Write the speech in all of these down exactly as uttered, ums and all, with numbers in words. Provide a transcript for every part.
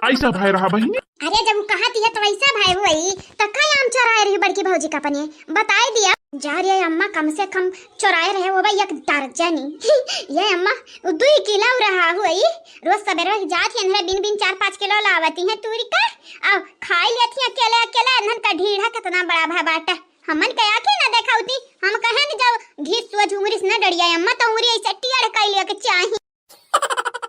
ऐसा भय रहा बहिनी। अरे जब उ कहत है तो ऐसा भय हुई तो का आम चोराए रही बड़की भौजी का अपने बताए दिया। जा रे अम्मा, कम से कम चोराए रहे होबे एक दर्जनी। ये अम्मा, उ दुई किलो रहा हुई। रोज सबेरे जात ही इन्हें बिन बिन चार पाँच किलो लावती हैं तूरी का, और खाई लेती हैं अकेले अकेले। इन्हन का ढीढ़ा कितना बड़ा भा बाटा। हमन के आँखें न देखाउती, हम कहेन जब घिस सोझ उंगरी से न डरिया अम्मा, तो उंगरी ऐसे टेढ़ कइ लिया के चाही।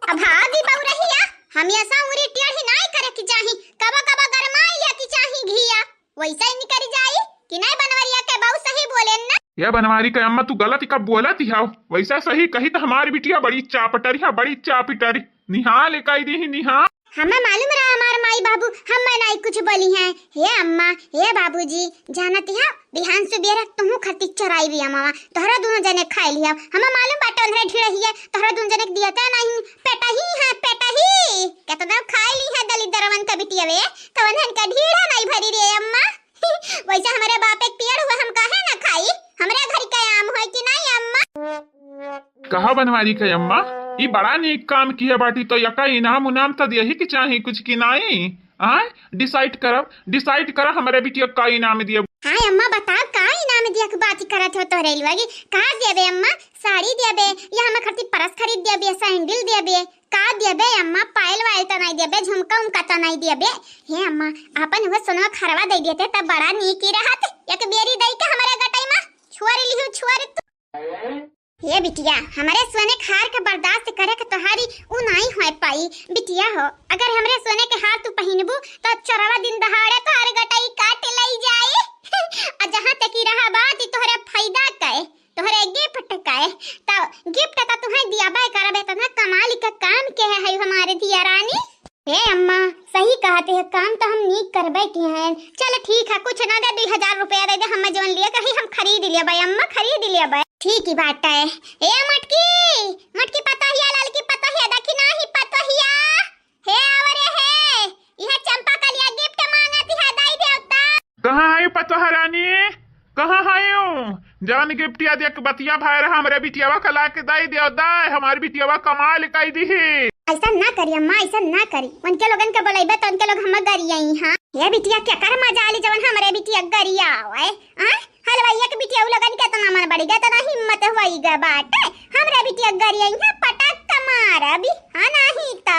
अब हाँ दी बउरहिया, हमेशा उंगरी टेढ़ी नाई करे के चाही, कबो कबो गरमाई लिया के चाही घिया, वैसे ही निकल जाई कि नहीं बनवरिया के बहू सही बोले न। ये बनवारी के अम्मा तू गलत ही कब बोलत ही हाव, वैसा सही कही तो हमारी बिटिया बड़ी चापटरी है, बड़ी चापटरी। निहाल इकाई दी ही निहाल। हमें मालूम रहा हमार माई बाबू, हम नाई कुछ बोली हैं। हे अम्मा, हे बाबूजी, जानत है बिहान सुबेरे तुहू खातिर चोराई भी अम्मा, तोहरा दोनों जने खाए लिया। हमें मालूम बाटे उन्हें ढिड़हिए, तोहरा दोनों जने के दिया ते नहीं, पेटही है, पेटही। कितना खाए ली है दलिद्रवन का बिटिया वे, तो उन्हें का ढीढ़ा नहीं भरी रे अम्मा। वैसे हमारे बाप एक पेड़ हुआ, हम काहे ना खाई? हमरे घर के आम होय कि नहीं अम्मा? कहा बनवारी के अम्मा, ई बड़ा नीक काम किया बाटी, तो यका इनाम उनाम तो दियही के चाही कुछ कि नाई? आय, डिसाइड करब, डिसाइड करा हमरे बिटिया का इनाम दियब। हाँ अम्मा, बताओ का इनाम दिया के बात करत हो तोहरे लोग? का देबे अम्मा? साड़ी देबे या हमें खातिर परस खरीद देबे, सैंडल देबे? का देबे अम्मा? पायल वायल तो नहीं देबे, झुमका उमका तो नहीं देबे? हे अम्मा, अपन वो सोनवा खरवा दे देते तब बड़ा नीक ही रहत। एक बेरी दई के हमारे गटई में छुअर लिहू, छुअर तू। हे बिटिया, हमरे सोने के हार के बर्दाश्त करे के तोहारी उ नाई होए पाई। बिटिया हो, अगर हमरे सोने के हार तू पहिनबू, तो चोरवा दिन दहाड़े तोहार गटई काट लई जाई। आ जहाँ तक ही रहा बात, ई तोहरे फायदा के, तोहरे गिफ्ट के, तो गिफ्ट तो तुहें दियाबे करबे, इतना कमाल के काम के है, है हमारे दिया रानी। हे अम्मा, सही कहते हैं, काम तो हम नीक करबे की हैं। चल ठीक है, कुछ ना दे, दुई हजार रुपया दे दे, हम जवन लिए कही हम खरीद लेबे अम्मा, खरीद लेबे। ठीक ही बात है। ए मटकी, मटकी पतोहिया, ललकी पतोहिया, देखी नाही पतोहिया। हे आव रे हे, यह चंपा कलिया गिफ्ट मांगत है, दाई देवता। कहाँ है पतोहा रानी? कहाँ है? जवन गिफ्टिया दिया के बतिया भाई रहा, हमरे बिटियावा का ला के दाई देव दाई, हमार बिटियावा कमाल कई दी ही। ऐसा ना करी अम्मा, ऐसा ना करी, उनके लोगन के बोलैबे तो उनके लोग हम गरियाई हाँ। ये बिटिया क्या कर मजा आली जवन हमरे बिटिया गरिया आवे, हाँ? हलवाइया के बिटिया उ लोगन के इतना मन बढ़ गया, इतना हिम्मत हुई गए बाटे, हमरे बिटिया गरियाई हाँ, पटक के मार अभी, हाँ नहीं तो।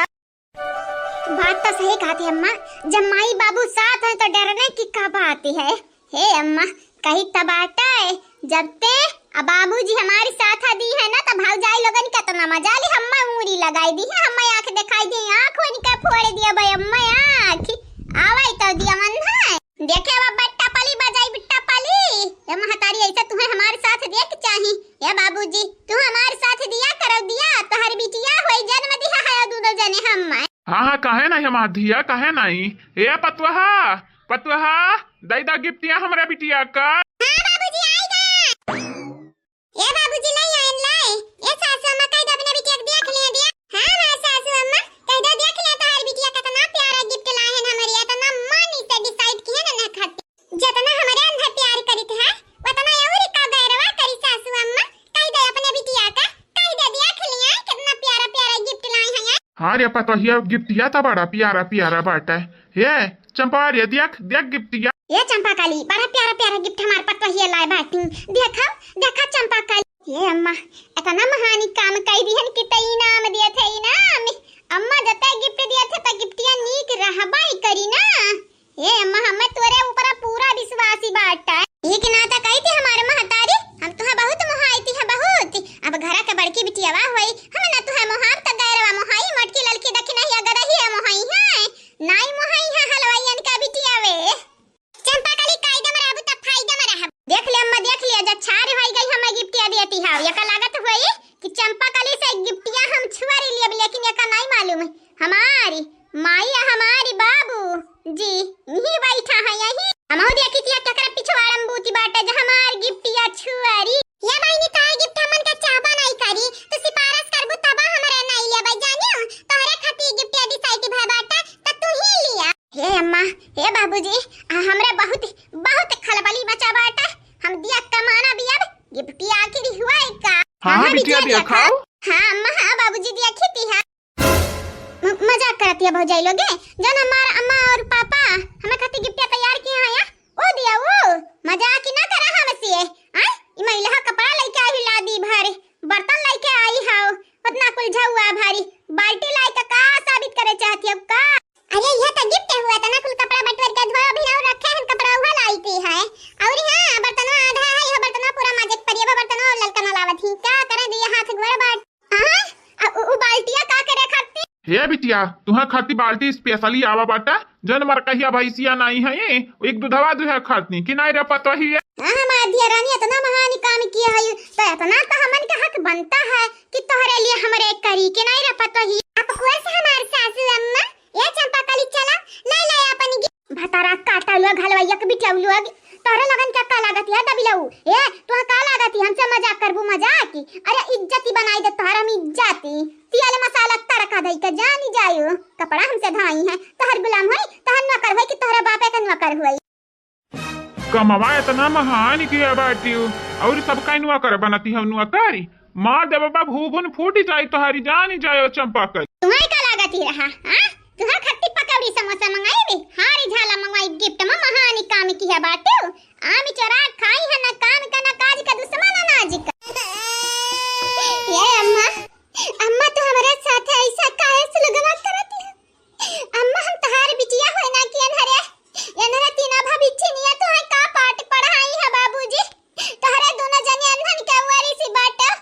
बात तो सही कहती अम्मा, जब माई बाबू साथ हैं तो डरने की का बात है। हे अम्मा, कही तब बाटे, जब ते अब बाबूजी हमारे साथ दी है ना, तो भौजाई लोगन कितना मजा ली, हम्मा उंगली लगाई दी है, हम्मा आंख दिखाई दी, आंख उनका फोड़ दिया भाई अम्मा आंख। आवाई तो दिया मन है। देखे अब बट्टा पाली बजाई बिट्टा पाली। ए महतारी, ऐसा तुहे हमार साथ दिया के चाही। ए बाबूजी, तू हमार साथ दिया करो दिया, तोहर बिटिया होई जन्म दिया है दोनों जने हम। हाँ, हाँ, काहे नहीं हमार धिया, काहे नहीं? ए पतुहा, पतुहा, दई दा गिफ्टिया हमरा बिटिया का। हाँ बाबूजी, आई गा। ए बाबूजी, लाई आइन लाई। ए सासू अम्मा, कह दो अपने बिटिया के देख लिया दिया। हाँ, हाँ सासू अम्मा, कह दो देख लिया तोहर बिटिया कितना प्यारा गिफ्ट लाए हैं हमारे, इतना मन से डिसाइड किए ना, ना खाते। जितना हमारे अंदर प्यार करित है, उतना और का गैरवा करी सासू अम्मा। कह दे अपने बिटिया का, कह दे देख लिया कितना प्यारा प्यारा गिफ्ट लाए हैं यार। हाँ रे पतोहिया, गिफ्टिया तो बड़ा प्यारा प्यारा बाटा है। ये चंपा रे, देख, देख गिफ्टिया। ये चंपा काली, बड़ा प्यारा प्यारा गिफ्ट हमार पतोहिया लाए बाटी। देखा, देखा चंपा काली। ये अम्मा, इतना महानी काम कई दिहन कि त इनाम दिए थे, इनाम। अम्मा जते गिफ्ट दिए थे त गिफ्टिया नीक रहबा ही करी ना। ए अम्मा, हमें तोरे ऊपर पूरा विश्वास ही बाटा। ये के नाता कही थी हमारे महतारी, हम तुहे बहुत मोहाई थी है बहुत। अब घरा के बड़की बिटियावा होई, हम ना तुहे मोहाब त गैरवा मोहाई, मटकी ललकी दखी नहीं अगर ही है मोहाई है, नाई मोहाई है हलवाइयन का बिटियावे। चंपा कली कायदे में रहबू त फायदे में रहब। देख ले अम्मा, देख लिया, जब छार होई गई हमें गिफ्टिया देती है, ये का लागत होई कि चंपा कली से गिफ्टिया हम छुआरी लेब, लेकिन ये का नहीं मालूम है हमारी माई आ हमारी बाबू जी यही बैठा है यही। हम और देखी थी केकरा पिछवाड़ा में बूती बाटे जो हमार गिफ्टिया छुआरी। ये बहिनी काहे गिफ्ट हमन का चाहबा नहीं करी, तू सिफारिश करबू तबा हमरे नहीं लेबै जानियो, तोहरे खातिर गिफ्टिया डिसाइड भय बाटे त तू ही लिया। हे अम्मा, हे बाबूजी, आ हमरा बहुत, बहुत खलबली मचा बाटे, हम दिया कमाना भी अब गिफ्टिया आखिर हुआ है का? हाँ, हाँ, हाँ, बिटिया बिटिया दिया देखा। खाओ। हाँ अम्मा, हाँ बाबूजी दिया खेती है। म-, मजाक कर अतिया भौजाई लोगे, जौन हमार अम्मा और पापा हमें खातिर गिफ्टिया तैयार किए हैं या, ओ दिया ओ, मजाक ही ना करा हमसे। आय, ई महिला कपड़ा लेके आई लादी भर, बर्तन लेके आई हाउ, उतना कुल झउआ भारी, बाल्टी लाई तो का साबित करे चाहती हो का? अरे यह तो गिफ्ट हुआ, इतना कुल कपड़ा बटोर के धोए, अभी और रखे हैं कपड़ा, उहा लाई थी है। और हाँ, बर्तनवा आधा है, यह बर्तनवा पूरा माजे के पड़ी, अब बर्तनवा और ललका ना लावत ही, का करे दिया हाथ गोड़ बाट। हाँ, आ, उ, उ बाल्टिया का करे खातिर? हे बिटिया, तुहा खातिर बाल्टी specially आवा बाटा, जौन मरकहिया भैंसिया नाई है, एक दुधवा दुहे खातिर कि नाई रे पतोहिया? हाँ, हमार दिया रानी इतना महान काम किया है, तो इतना तो हमन का हक बनता है कि तोहरे लिए हमरे करी के नाई रे पतोहिया। अब कोस हमार सासू अम्मा, ए चंपा कली चला, ले ले अपन गि-, भतारा काटा लोग, हलवाइया के बिटिया लोग, तोहरे लगन क्या का लागत है दबिलऊ? ए, तुहा का लागत है हमसे मजाक करबू मजाक? अरे इज्जती बनाई दे तोहरा हम इज्जती। तेल मसाला तड़का दई के जानी जायो, कपड़ा हमसे धाई है, तोहर गुलाम होई, तोहर नौकर होई कि तोहरे बापे के नौकर होई? कमवा इतना महान किया बाटियो, और सबका नौकर बनती है नौकर। मार दे बाबा, भूभुन फूट जाई तोहारी, जानी जायो चंपा कर। तुम्हें का लागत ही रहा, हाँ? तुहार खट्टी पकौड़ी समोसा मंगाई भी, हारी झाला मंगवाई गिफ्ट में, महानी काम किया बाटियो। आमी चोरा खाई है ना काम का, ना काज का, दुश्मन अनाज का। ये अम्मा, अम्मा तो हमारे साथ ऐसा काहे सुलगवा करती है? अम्मा, हम तहार बिटिया होए ना कि एन्हरे, एन्हरे तीना भविष्य निया तोहे का पाठ पढ़ाई है बाबूजी? तोहरे दोनों जने अनहन के वारिस बाटे।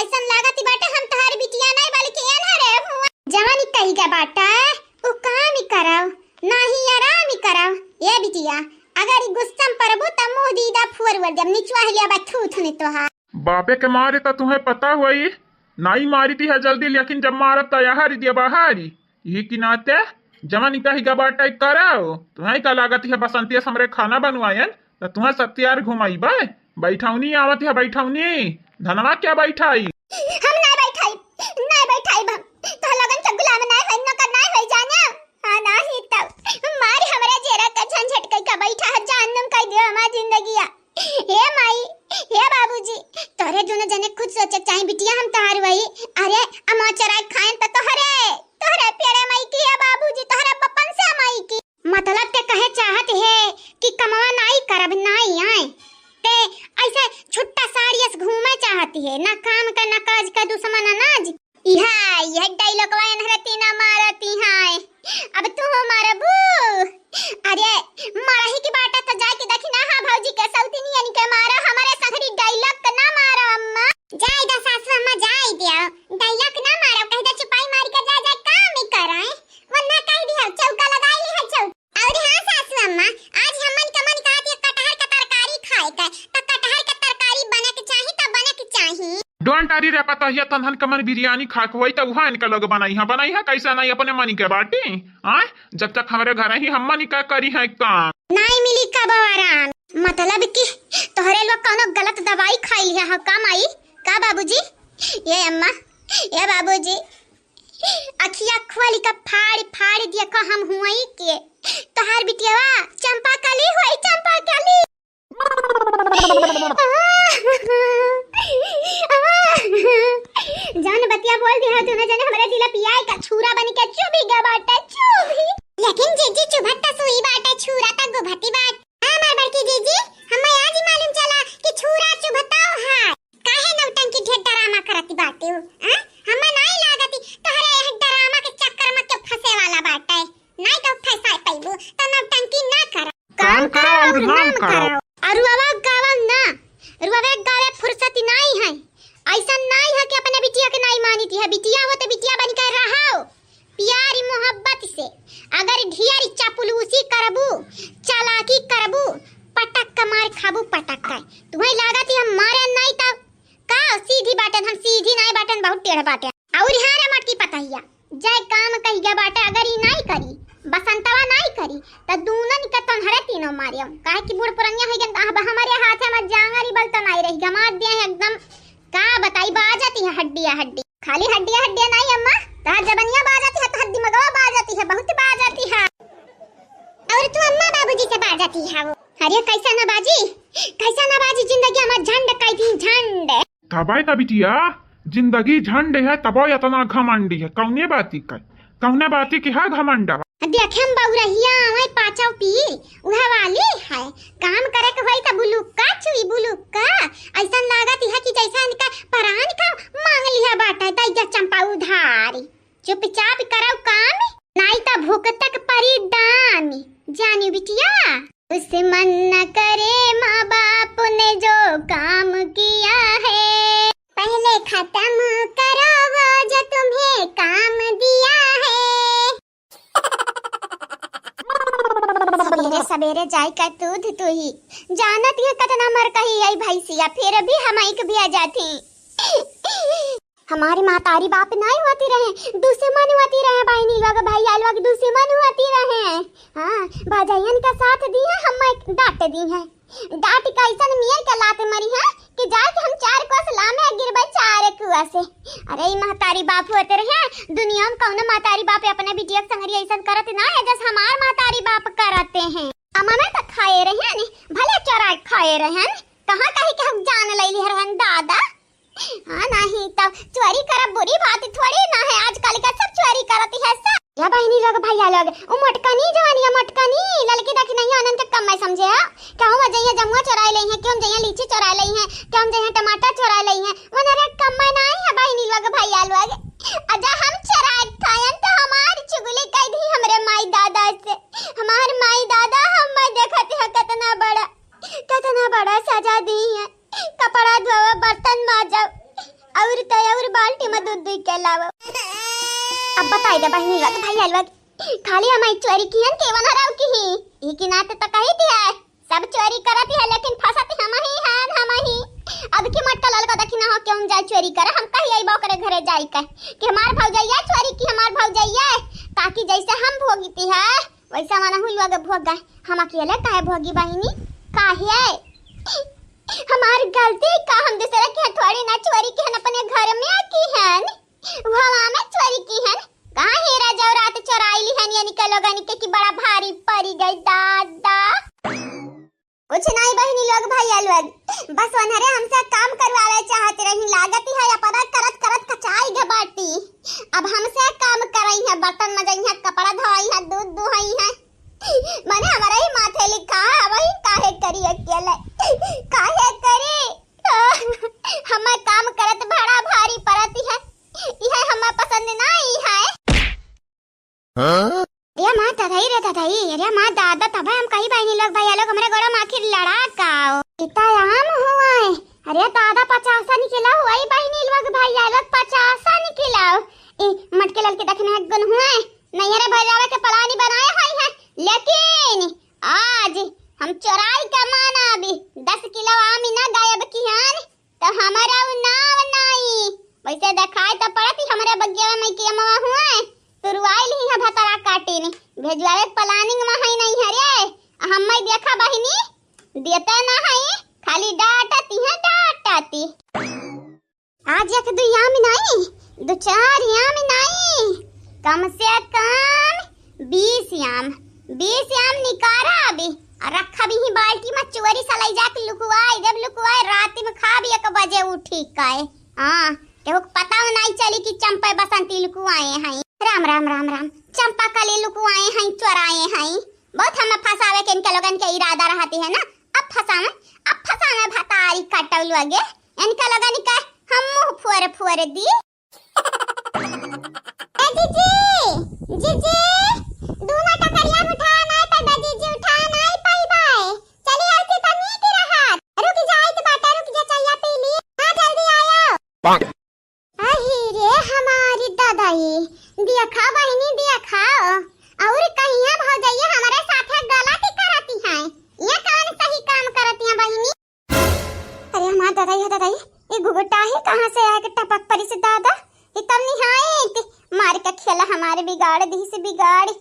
ऐसन लागत बाटे हम तहार बिटिया नहीं बल्कि एन्हरे हुआ। जवानी कही के बाटे, उ काम ही करव, नाही आराम ही करव। ए बिटिया, अगर ई गुस्सा में पड़बू त मुंह दीदा फोर वर देब, निचवा ही लेबा थू थू नहीं तोहार। बापे के मारे त तुहे पता हुई, नाई मारी दी है जल्दी, लेकिन जब मारब त यहाँ री दिया बाहरी। यही के नाते जवन कही गबाटा कराओ, तुहे का लागत है बसंतिया से हमरे खाना बनवायन, त तुहे सत्यार घुमाई बे। बैठौनी आवत है, बैठौनी। धनवा क्या बैठाई? हम ना बैठाई, ना बैठाई हम। तो लगन के गुलाम ना है, नौकर ना है जाने। हाँ, नाही तब मारी हमरे जेरा का झंझट कई का बैठा है, जान नम कई दियो हमार जिंदगिया। हे माई, हे बाबूजी, तोहरे दोनों जने खुद सोचे चाही बिटिया हम तोहार वही। अरे, अमा चराई खाएन त तोहरे, तोहरे पेड़े माई की है बाबूजी, तोहरे पपन से माई की। मतलब ते कहे चाहत है कि कमवा नाई करब, नाई आए। ते ऐसे छुट्टा साड़ी अस घूमे चाहती है, ना काम का, ना काज का, दुश्मन अनाज। इहा, इहा डायलॉगवा एनहरे तीना मारती हैं। अब तू हो मारबू? अरे, मारही की बाटा त जाए के देखी ना, हाँ, भौजी के सौतिनियन के मारो, हमारे संगरी डायलॉग के ना मारो अम्मा। जाए दा सासू अम्मा, जाए दिया, डायलॉग ना मारो, कह दे चुपाई मार के जा, जा काम ही कराए, वरना कह दिया चौका लगाई ली है चौका। और हाँ सासू अम्मा, आज हमन के मन कहत है कटहर के तरकारी खाए के, त कटहर के तरकारी बने के चाही, त बने के चाही। Don't worry रे पतोहिया, तनहन के मन बिरयानी खाए के होई, त उहाँ इनके लोग बनाई है, बनाई है कैसे नहीं अपने मन के बाटी, हाँ? जब तक हमरे घर ही हम मन का करी है काम। नहीं मिली कबो आराम, मतलब कि तोहरे लोग कौनो गलत दवाई खाई लिया है का माई, का बाबूजी? ये अम्मा, ये बाबूजी, अखिया खोल के फाड़ फाड़ देखो हम हुआई के। तोहार बिटियावा चंपा कली हुई, चंपा कली। जान बतिया बोल दिया तूने, जाने हमरे जिला पियाई का छूरा बन के चुभी गा बाटे, चुभी। लेकिन जीजी चुभत त सुई बाटे, छूरा त गुभती बाटे। हमार बड़की जीजी, हमें आज ही मालूम चला कि छूरा चुभताओ है। काहे नौटंकी ढेर ड्रामा करत बाटे हो? हाँ? हमें नाई लागती तोहरे यह ड्रामा के चक्कर में के फंसे वाला बाटे। नाई तो फंसा पैबू, तो नौटंकी ना कर। काम करो और नाम करो। और रुआवा गावल ना, रुआवे गावे फुर्सत नाई है। ऐसा नाई है कि अपने बिटिया के नाई मानित है। बिटिया हो तो बिटिया बन के रहो। प्यारी मोहब्बत से। अगर ढेर चापलूसी करबू, चालाकी करबू, पटक के मार खाबू, पटक के। तुम्हें लागत है हम मारे नहीं तब का? सीधी बाटन, हम सीधी नहीं बाटन, बहुत टेढ़ बाटन। और हाँ रे मटकी पतहिया, जाए काम कहिया बाटे, अगर ई नहीं करी, बसंतवा नहीं करी, त दूनन के तोहरे तीनों मारियो। काहे कि बूढ़ पुरनिया हो गए, अब हमारे हाथ में जांगर ही बल तो नहीं रही, गमात दिया है एकदम। का बताई, बाजती है हड्डिया हड्डी। खाली हड्डिया हड्डिया नहीं अम्मा, तहार जबनिया बाजती है, तहार दिमगवा बाजती है, बहुत बाजती है। और तू अम्मा बाबूजी से बाजती है वो। अरे कैसा ना बाजी, कैसा ना बाजी, जिंदगी हमार झंड कई दी झंड। तबे त बिटिया, जिंदगी झंड है, तबे इतना घमंडी है, कौने बाती का? कौना बाती की है घमंडवा? देखे हम बउरहिया आवे पाचव पी, उहे वाली है। काम करे के होई त बुलुक्का चुई बुलुक्का। ऐसन लागत है कि जैसे इनका परान का मांग लिया बाटे, दैया चंपा उधारी। चुपचाप करौ काम, नाई त भुगतक परी दाम। जानी बिटिया। दुश्मन न करे माँ बाप ने जो काम किया है, पहले खत्म करो वो जो तुम्हें काम दिया है। सबेरे सबेरे जाई का दूध तुही, जानत है कतना मर कही आई भैंसिया, फिर भी हम एक भी आ जाती। हमारी महतारी बाप नाई होती रहे, दुश्मन होती रहे, बहिनी लोग, भैया लोग दुश्मन होती रहे। हाँ, भजैयन का साथ दिहे, हम डांट दिहे। डांट के ऐसन मियर के लात मरी है कि जाए के हम चार कोस लामे गिरबे चार कुआ से। अरे, ई महतारी बाप होते रहे, दुनिया में कौनो महतारी बाप अपने बिटिया के संगरी ऐसन करत ना है, जैसे हमार महतारी बाप करते हैं। अमा में तो खाए रहे हैं, भले चोरा खाए रहे हैं, कहाँ कहीं के हम जान ले लिहे रहन दादा। हाँ, नहीं तब चोरी करब बुरी बात थोड़ी ना है, आजकल का सब चोरी करत है सब। या बहिनी लोग, भैया लोग, उ मोटकनी जवान या मोटकनी ललकी देखी नहीं, आनंद के कम में समझे है। कहूँ वो जइया जमुआ चोराए ले हैं, क्यों जइया लीची चोराए ले हैं, क्यों जइया टमाटर चोराए ले हैं, वो नरे कम में ना है बहिनी लोग, भैया लोग। अजा हम चोराए खायन तो हमार चुगली कह दी हमरे माई दादा से। हमार माई दादा हम देखत है कितना बड़ा, कितना बड़ा सजा दी है। कपड़ा धोवे, बर्तन माजब, और तो और बाल्टी में दूध दुई के लावब। अब बताई दे बहिनी लोग, भैया लोग, खाली हमारी चोरी किहन के वन हराव की ही, ई की नाते तो कही दिया है, सब चोरी करत है, लेकिन फंसत हम ही हैं, हम ही। अब की मटका लाल का देखी ना हो, क्यों जाए चोरी करे, हम कही आई बा ओकरे घरे जाई के, कि हमार भौजैया चोरी की, हमार भौजैया, ताकि जैसे हम भोगती है, वैसा मनहु लोग भोग गए, हम अकेले काहे भोगी बहिनी? काहे? हमार गलती का? हम दूसरे के हथौड़ी ना चोरी किहन, अपने घर में किहन, हवा में चोरी किहन। कहाँ हीरा जवाहरात चोराई लिहन, यानी के लोगन के कि बड़ा भारी पड़ी गई दादा। कुछ नहीं बहिनी लोग, भैया लोग, बस वनहरे हमसे काम करवावे चाहत रही, लागत है अपना करत करत कचाई गे बाटी। अब हमसे काम करई है, बर्तन मजई है, कपड़ा धोई है, दूध दुहई है, मने हमारा ही माथे लिखा है, वही काहे करी अकेले, काहे करी? हमें काम करत बड़ा भारी पड़त है, यह हमें पसंद नहीं है। हाँ? अरे माँ ददाई रे ददाई, अरे माँ दादा, तब हम कही बहिनी लोग भैया लोग हमरे गोड़ा में आखिर लड़ा का हो? इतना आम हुआ है। अरे दादा, पचासन किलो हुआ ही बहिनी लोग भैया लोग, पचासन किलो। ए, मटके लाल के देखने एक गुन हुआ है। नैहरे भजावे के पलानी बनाए हुई है, लेकिन आज हम चोराई का माना भी दस किलो आम ही ना गायब किहन। तो हमारा उ नाव नाई। वैसे देखाई तो पड़त ही हमरे बगिया में के अमवा हुए। तुरवाई ली है भतरा काटी ने। भेजवावे planning में है नहीं है रे। आ हम्मे देखा बहिनी, देते ना है, खाली डांटती है, डांटती। आज एक दो आम नाई, दो चार आम नाई, कम से कम बीस आम, बीस आम निकारा अभी, और रखा भी ही बाल्टी में, चोरी से ले जाके लुकवाई देब, लुकवाई रात में खाब एक बजे उठी के। हाँ, केहू के पता नहीं चली कि चंपा बसंती लुकवाए हैं। राम, राम, राम, राम। चंपा कली लुकवाए हैं, चोराए हैं। बहुत हमें फंसावे के इनके लोगन के इरादा रहती है ना। अब फंसावे, अब फंसावे भतारी कटौलू आगे। इनके लोगन के हम मुंह फोर फोर दी। ए जीजी, जीजी, दूनो टकरिया उठा नाई पइबा जीजी, उठा नाई पइबा। चली आती त नीक रहत। रुक जाइत बाटे, रुक जा, चइया पी ली। हाँ, जल्दी आयो। अही रे हमारी ददाई, देखा बहिनी देखा, और कहिया भौजैया हमरे साथे गलती करती हैं, ये कौन सही काम करती हैं बहिनी? अरे हमार ददाई हो ददाई, ये घुघुटा ही कहाँ से आके टपक पड़ी से दादा, ये तब निहायत मार के खेला हमारे बिगाड़ दी से बिगाड़ी।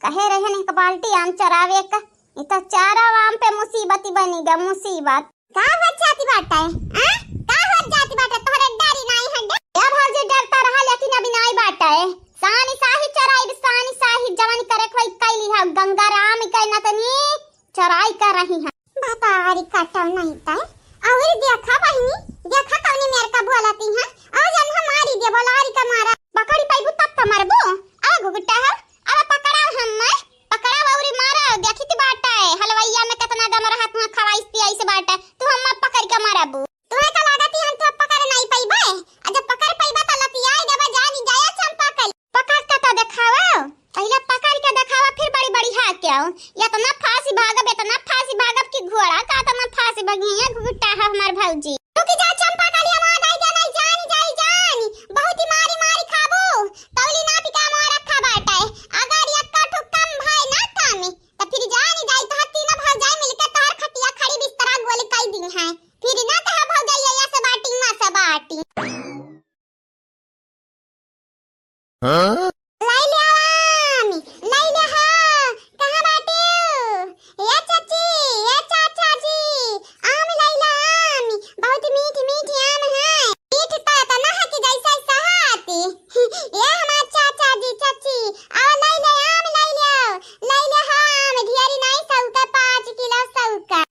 कहे रहे एक बाल्टी आम चरावे का, ये तो चारा आम पे मुसीबत ही बनी गा, मुसीबत। का हो जाती बाटे, आ? का हो जाती बाटे? तोहरे डरी नाई हटे? ए भौजी, डरता रहा, लेकिन अभी नाई बाटे। सानी साही चराई, सानी साही जवन करे कोई कैली है, गंगा राम के नतनी चराई कर रही है। बतारी कटो नहीं तय। और देखा बहिनी, देखा कौनी मेर का बोलती है। और जन हमारी दे बोलारी का मारा। बकरी पाइबू तब तो मरबू। आ घुघुटा। तौ एतना फासी भागब, एतना फासी भागब कि घोड़ा का एतना फासी भगिया घुघुटा है हमार भौजी। रुकि जा चंपा कलिया, माँ दाई जा, नहीं जानी जाई जानी, बहुत ही मारी मारी खाबू। तौली नापि का मोर रखा बाटे, अगर एक्का ठो कम भय ना कामे, त फिर जानी जाई तोहर तीनों भौजाई मिलके तोहर खटिया खड़ी बिस्तरा गोल कई दी हैं। फिर ना तोहर भौजाई या से बाटी, ना से बाटी। हाँ? लई ले आम, लई ले हा, कहाँ बाटे? ए चाची, ए चाचा जी, आम लई ले आम, बहुत मीठ मीठ आम है। मीठ त एतना है कि जैसे सहाती। ए हमार चाचा जी, चाची, आओ लई ले आम, लई ले आओ, लई ले हा आम, ढेरी नहीं, सौ का पाँच किलो, सौ का।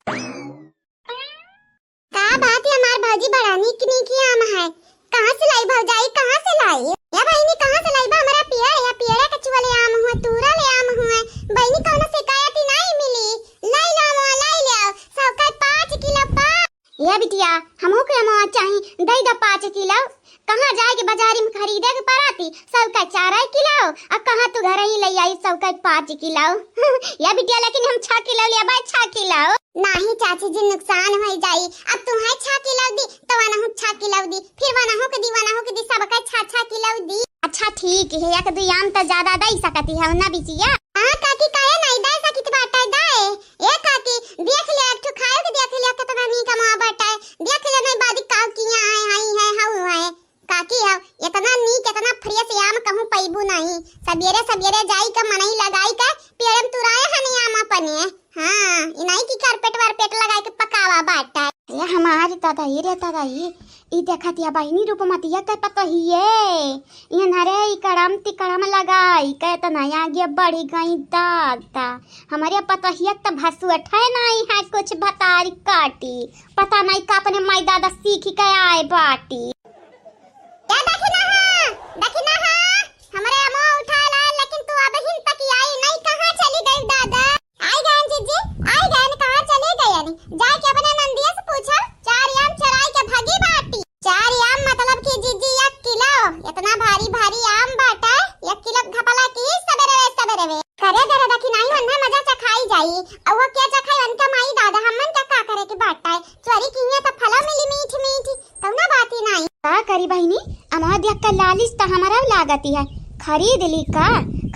का बात है हमार भौजी, बड़ा नीक नीक आम है। कहाँ से लाई भौजाई, कहाँ से लाई? या बहिनी, कहाँ से लाई बा हमरा पियर, या पियरा के चुअले आम हुआ, तूरा ले आम हुआ। बहिनी, कौनो शिकायत ही नहीं मिली। लाई लो अमवा, लाई लो। सौ का पाँच किलो पा। या बिटिया, हमहू के अमवा चाही, दई द पाँच किलो। कहाँ जाए के बाजारी में खरीदे के पड़ाती, सौ का चार किलो, अब कहाँ तू घर ही ले आई सौ का पाँच किलो। या बिटिया, लेकिन हम छह किलो ले आबे, छह किलो। नाही चाची जी, नुकसान हो जाई, अब तुम्हें छह किलो दी, तो वनहु छह किलो दी, फिर वनहु के दी, वनहु के दी, सबका छह छह किलो दी। अच्छा ठीक है, एक दो आम तो ज्यादा दे सकती है ना बिचिया। हाँ काकी, काहे नहीं दे सकित बाटे, दे। ए काकी, देख ले, एक ठो खाए के देख ले, कितना नीक अमवा बाटे, देख ले, नहीं बादी काऊ किया है, हई है, हऊ है। काकी हो, एतना नीक, एतना fresh आम कहूँ पइबू नहीं। सबेरे सबेरे जाई के मनई लगाई के पेड़ में तुराए हनी आम अपने। हाँ, ई नहीं कि carpet वारपेट लगाई के पकावा बाटा। ये हमारी दादा, ये रे दादा, ये, ई देखत या बहिनी रूपमतिया के पतोहिए। ये नरे ई कड़म ती कड़म लगाई के एतना आगे बढ़ी गई दादा। हमारे पतोहिया त भसुअठे नहीं है, कुछ भतारी काटी। पता नहीं का अपने माई दादा सीख के आए बाटी। ए दखिनहा, दखिनहा, हमरे अमवा उठाए लाए, लेकिन तू अबहिन तक आई नहीं, कहाँ चली गई दादा? आई गयन जीजी, आई गयन, कहाँ चली गयन? जाके अपने नंदिया से पूछो, चार आम चुराई के भगी बाटी। चार आम मतलब कि जीजी एक किलो, एतना भारी भारी आम बाटे, एक किलो घपला की सबेरे सबेरे। करे दे रे दखिनहा, वन्ना मजा चखाई जाई। अउवा क्या चखाई, उनका माई दादा, हमन का का करे के बाटे? चोरी किहे त फला मिली मीठ मीठ, कउनो बात ही नाई। का करी बहिनी, अमवा देख के लालिच त हमरा लागती है। खरीद ली का?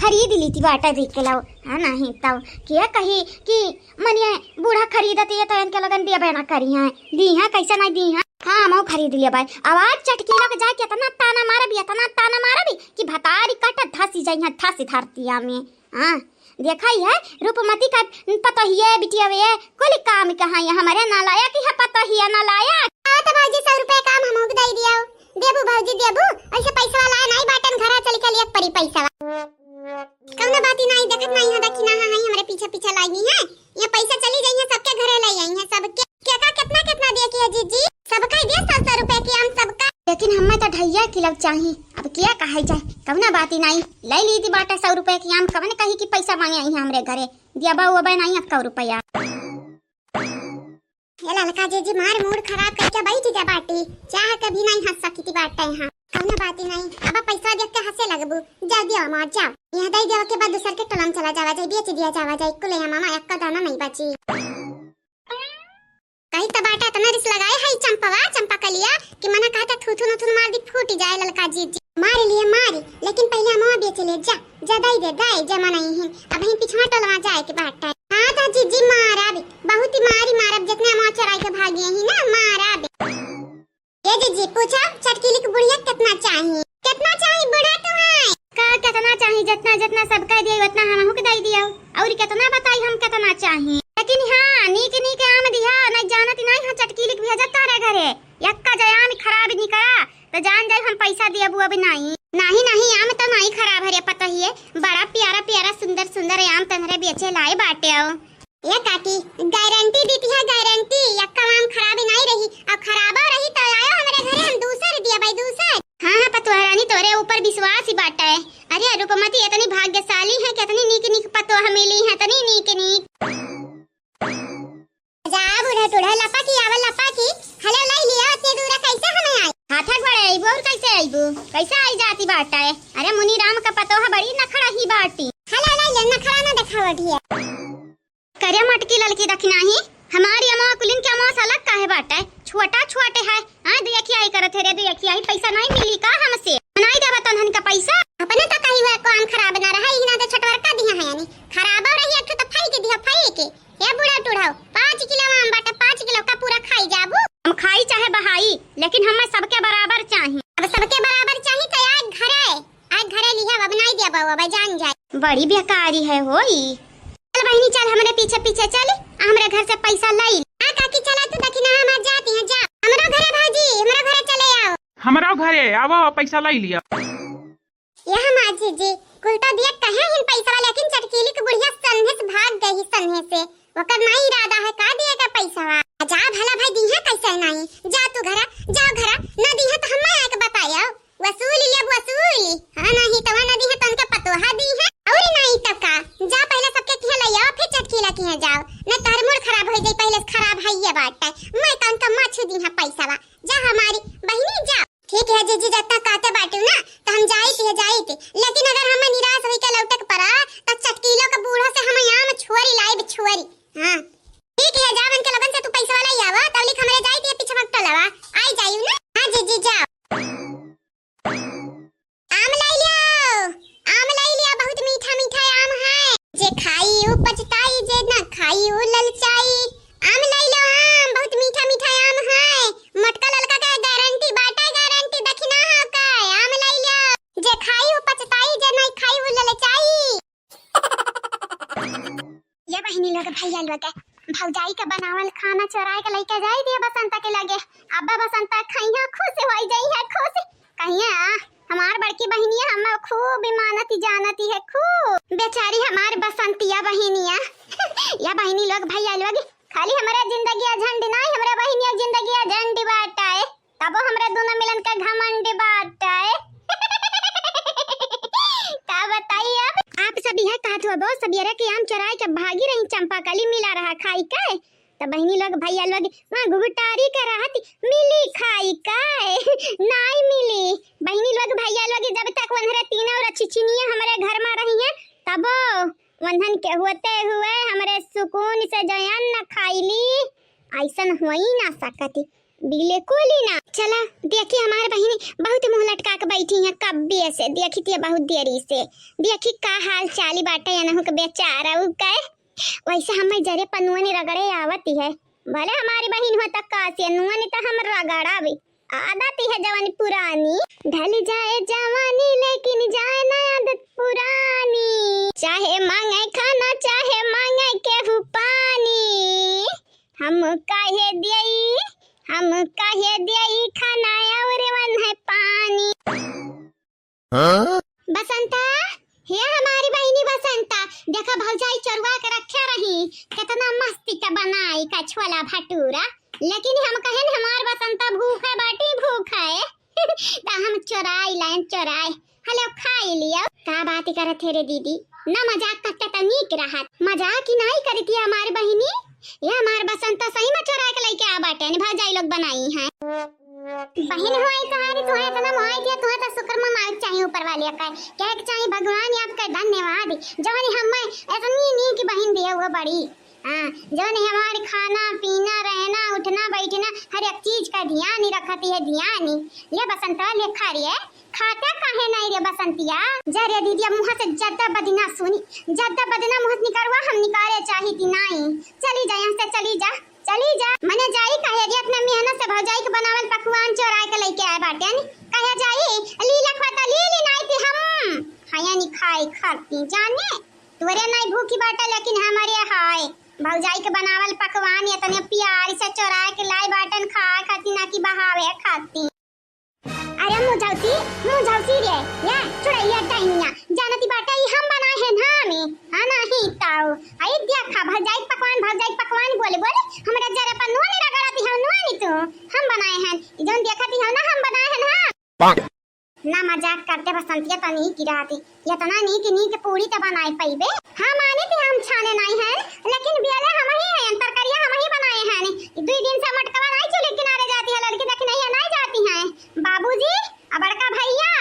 खरीद ली ती बाटा देख के लाओ। हाँ, नहीं तउ के कही कि मनिया बूढ़ा खरीदती है त इनके लगन देबे ना करी हैं। दी हैं, कैसे नहीं दी हैं? हाँ, हमहू खरीद लिया भाई। अब आज चटकीला के जाके इतना ताना मारबी, इतना ताना मारबी कि भतारी कट धसी जाई हैं, धसी धरतिया में। हाँ, देखा ही है, रूपमती का पतोहिए बिटिया वे, कुल काम कहाँ है, हमरे नालायक ही है पतोहिया नालायक। आओ तो भौजी, सौ रुपया काम हमहू के दे दियो। देबू भौजी, देबू? ऐसे पैसा वाला नहीं बाटन, घरा चल के लिए पड़ी पैसा। कौनो बात ही नहीं, देखत नहीं हो, दखिनहा है, हमरे पीछे पीछे लागी है। ये पैसा चली जाई है, सबके घरे ले आई है, सबके। के का कितना कितना दिया किया जीजी? सबका ही दिया सौ सौ रुपया की आम सबका। लेकिन हमें तो ढैया किलो चाही। अब क्या कहा जाए, कौनो बात ही नहीं, ले ली थी बाटा सौ रुपया की आम, कवन कही कि पैसा मांगे आई है हमरे घरे, दिया बा वो बा नहीं अक्का रुपया। ये ललका जीजी मार मूड खराब करके बैठ गया बाटी, चाह के भी नहीं हंस सकी थी बाटे यहाँ। कौनो बात ही नहीं, अब पैसा देख के हंसे लगबू। जा दिया मार, जाओ। यहाँ दे दिया के बाद दूसर के टोला में चला जावा जाए, बेच दिया जावा जाए, कुले यहाँ मामा अक्का दाना नहीं बची। कही तो बाटा इतना रिस लगाए है चंपवा, चंपा कलिया, कि मना कहता थूथुन उथुन मार दी, फूट जाए ललका जीजी। मार लिए मारी, लेकिन पहले अमवा बेच ले, जा, जा दई दे, दई, जमा नहीं है। अब ही पिछवा टोलवा जाए के बाटा। हाँ तो जीजी मारा बे, बहुत ही मारी मारब, जितने अमवा चुराई के भागी ही ना, मारा बे। ए जीजी, पूछा, चटकीली की बुढ़िया कितना चाही? कितना चाही बूढ़ा तुम्हें? का कितना चाही? जितना, जितना सबका दिया, उतना हमहू के दे दियो। और कितना बताई हम कितना चाही? लेकिन हाँ, नीक, नीक आम दिया, नहीं जानत नहीं हाँ, चटकीली के भेजत तारे घरे। यक्का जय आम खराब निकला, तो जान जाए हम पैसा दियबू अब नहीं। नहीं, नहीं, आम तो नहीं खराब है रे पतोहिए, बड़ा प्यारा, प्यारा, सुंदर, सुंदर आम तनरे बेचे लाए बाटे हो। ए काकी, गारंटी देती है, गारंटी, यक्का आम खराब ही नहीं रही, और खराबो रही तो आयो हमरे घरे, हम दूसर दिया भाई, दूसर। हाँ, हाँ, पतोह रानी, तोरे ऊपर विश्वास ही बाटा है। अरे, रूपमती इतनी भाग्यशाली है कि इतनी नीक नीक पतोह मिली है, इतनी नीक नीक। जा बूढ़ा टूढ़ा, लपा की आवा, लपा की। हेलो, लाई लिया, इतनी दूर कैसे हमें आई? हाथा घोड़े अइबू और कैसे अइबू? कैसे आई जाती बाटा है? अरे, मुनी राम का पतोह बड़ी नखड़ा ही बाटी। हेलो, लाई ले, नखड़ा ना दिखावा ढिया। अरे मोटकी ललकी दखिनाही, हमारी अमवा कुलिन के अमवा से अलग काहे बाटे? छोटा छोटे है। हाँ, दुई अखियाही करत है रे, दुई अखियाही, पैसा नाहीं मिली का हमसे? नाहीं देबा तनहन का पैसा? अपने तो कही हुआ काम खराब ना रहा, इना तो छटवर का दिया है यानी। खराब रही एक ठो तो फाई के दिया, फाई के। ए बूढ़ा टूढ़ा, पाँच किलो आम बाटे, पाँच किलो का पूरा खाई जाबू? हम खाई चाहे बहाई, लेकिन हमें सबके बराबर चाही। अब सबके बराबर चाही तो आज घरे, आज घरे लिहा, अब नाहीं दिया बाबू, अब जान जाए। बड़ी बेकारी है होई। चल बहिनी, चल हमरे पीछे पीछे चल, आ हमरे घर से पैसा लाई। हाँ काकी, चला तू दखिना, हम आज जाती हैं, जा। हमरो घरे भौजी, हमरो घरे चले आओ। हमरो घरे आवो, पैसा लाई लिया। यह माँ जी जी, कुल तो दिया कहे हिन पैसा, लेकिन चटकीली के बुढ़िया सन्हे से भाग गई, सन्हे से। ओकर नाहीं इरादा है का दिए का पैसा। जा भला भाई, दी है कैसे नाहीं। जा तू घरा, जाओ घरा, ना दी है तो हम आके बताया। वसूल लिया, वसूल। हाँ, नाहीं तो ना दी है तो उनके पतोहा दी है। और नाहीं तो का, जा पहले सबके किहाँ ले आओ, फिर चटकीला किहाँ जाओ। नहीं तो हर मूड खराब हो जाए, पहले से खराब है ये बात है। मैं तो उनका माछू दी है पैसा। जा हमारी बहिनी जा। ठीक है जीजी, जतना कहते बाटू ना, तो हम जाइत है, जाइत। लेकिन अगर हमें निराश होई के लौटे के पड़ा, तो चटकीलो के बूढ़ो से हम आम छोरी लाइब, छोरी। हाँ। ठीक है, जा उनके लगन से तू पैसा वाला ही आवा, तब लिख हमरे जाइत है पीछे भक्तो लवा। आई जायू ना। हाँ जीजी, जाओ। आम लाई लियो, आम लाई लियो, बहुत मीठा मीठा आम है। जे खाई ऊ पछताई, जे ना खाई ऊ ललचाई। आम लाई लो आम, बहुत मीठा मीठा आम है। मोटका ललका का गारंटी बाटे, गारंटी दखिना हो का। आम लाई लो, जे खाई ऊ पछताई, जे नहीं खाई ऊ ललचाई। ये बहिनी लोग, भैया लोग, भौजाई के बनावल खाना चोराए के लइके जाई दिया बसंता के लगे। अब बसंता खइहा, खुश होई जाई है, खुश। कहिया हमार बड़की बहिनिया हम खूब मानती जानती है, खूब। बेचारी हमार बसंतिया बहिनिया। या बहिनी लोग, भैया लोग, खाली हमरे जिंदगिया झंड नाई, हमरे बहिनिया जिंदगिया झंड बाटे। तबो हमरे दोनों मिलन के घमंड बाटे। का बताई अब? आप सब यह कहत हो बो, सबियरे के आम चोराए के भागी रही, चंपा कली मिला रहा खाई के। तब बहिनी लोग, भैया लोग, वहाँ घुघुटारी के रहत मिली खाई के? नाई मिली। बहिनी लोग, भैया लोग, जब तक वनहरे तीनों रछिछिनिया हमरे घर में रही हैं, तबो वन्हन के होते हुए हमरे सुकून से जो अन्न खाइली, ऐसन होई ना सकत, बिल्कुल ही ना। चला, देखी हमार बहिनी बहुत मुँह लटका के बैठी हैं कब्बे से, देखी तिया बहुत देरी से, देखी का हाल चाली बाटे अनहु के बेचारा उ के। वैसे हमें जरे पर नुअनी रगड़े आवती है, भले हमारी बहिन हो तक का से नुअनी तो हम रगड़ाबी। आदत ही है जवानी पुरानी। ढल जाए जवानी लेकिन जाए ना आदत पुरानी। चाहे मांगे खाना चाहे मांगे केहू पानी, हम काहे दियई, हम काहे दियई खाना और वन्है पानी। हाँ? बसंता, हे हमारी बहिनी बसंता, देखा भौजाई चोरवा के रखे रही, कितना मस्ती का बनाई का छोला भटूरा, लेकिन हम कहेन हमार बसंता भूखे बाटी भूखे, त हम चोराई लाइन चोराई, हलो खाई लियो। का बात करत है रे दीदी, ना मजाक करते त नीक रहत, मजाक ही नाई करती है हमारी बहिनी, ये हमार बसंता सही में चोरा के लइके आ बाटे, भौजाई लोग बनाई हैं। बहिन होई तोहारी, तुहे इतना मोहाई दिया, तुहे तो शुक्र मनावे के चाहिए ऊपर वाले का। कहे के चाहिए, "भगवान आपका धन्यवाद, जवन हमें इतनी नीक बहिन दिया हुआ बड़ी।" हाँ, जवन हमारे खाना, पीना, रहना, उठना, बैठना, हर एक चीज का ध्यान ही रखती है, ध्यान ही। ले बसंतवा, ले खा रही है, खाता काहे नहीं रे बसंतिया? जा रे दीदी, अब मुँह से ज्यादा बदना सुनी, ज्यादा बदना मुँह से निकलवा, हम निकाले चाहिए नहीं। चली जा यहाँ से, चली जा। चली जा, मने जाई कहे जे अपने मेहनत से भौजाई के बनावल पकवान चोराए के लइके आए बाटेन। कहे जाई, लीला खाता लीली नाई थी हम। हया नी खाए खाती जाने, तोरे नाई भूखी बाटे लेकिन हमरे हाय। भौजाई के बनावल पकवान इतने प्यार से चोराए के लाई बाटेन खाए खाती ना कि बहावे खाती। अरे मुझौसी, मुझौसी रे, या चुड़ैया डैनिया, जानती बाटा ई हम बनाए हैं ना में, हाँ नाही ताऊ। आई देखा भौजाई पकवान, भौजाई पकवान बोले बोले, हमरा जरा पर नून रगड़ती हो, नून तू, हम बनाए हैं, ई जौन देखती हो ना हम बनाए हैं ना। ना मजाक करते बसंतिया तनी की रहती, इतना नीक नीक पूरी त बनाए पइबे। हाँ मानी थी हम छाने नाई हैं, लेकिन बियले हम ही हैं, तरकारिया हम ही बनाए हैं। दुई दिन से मटकवा नाई चूल्हे किनारे जाती है, लड़की देखी नहीं है, नाई जाती हैं। बाबूजी, आ बड़का भैया,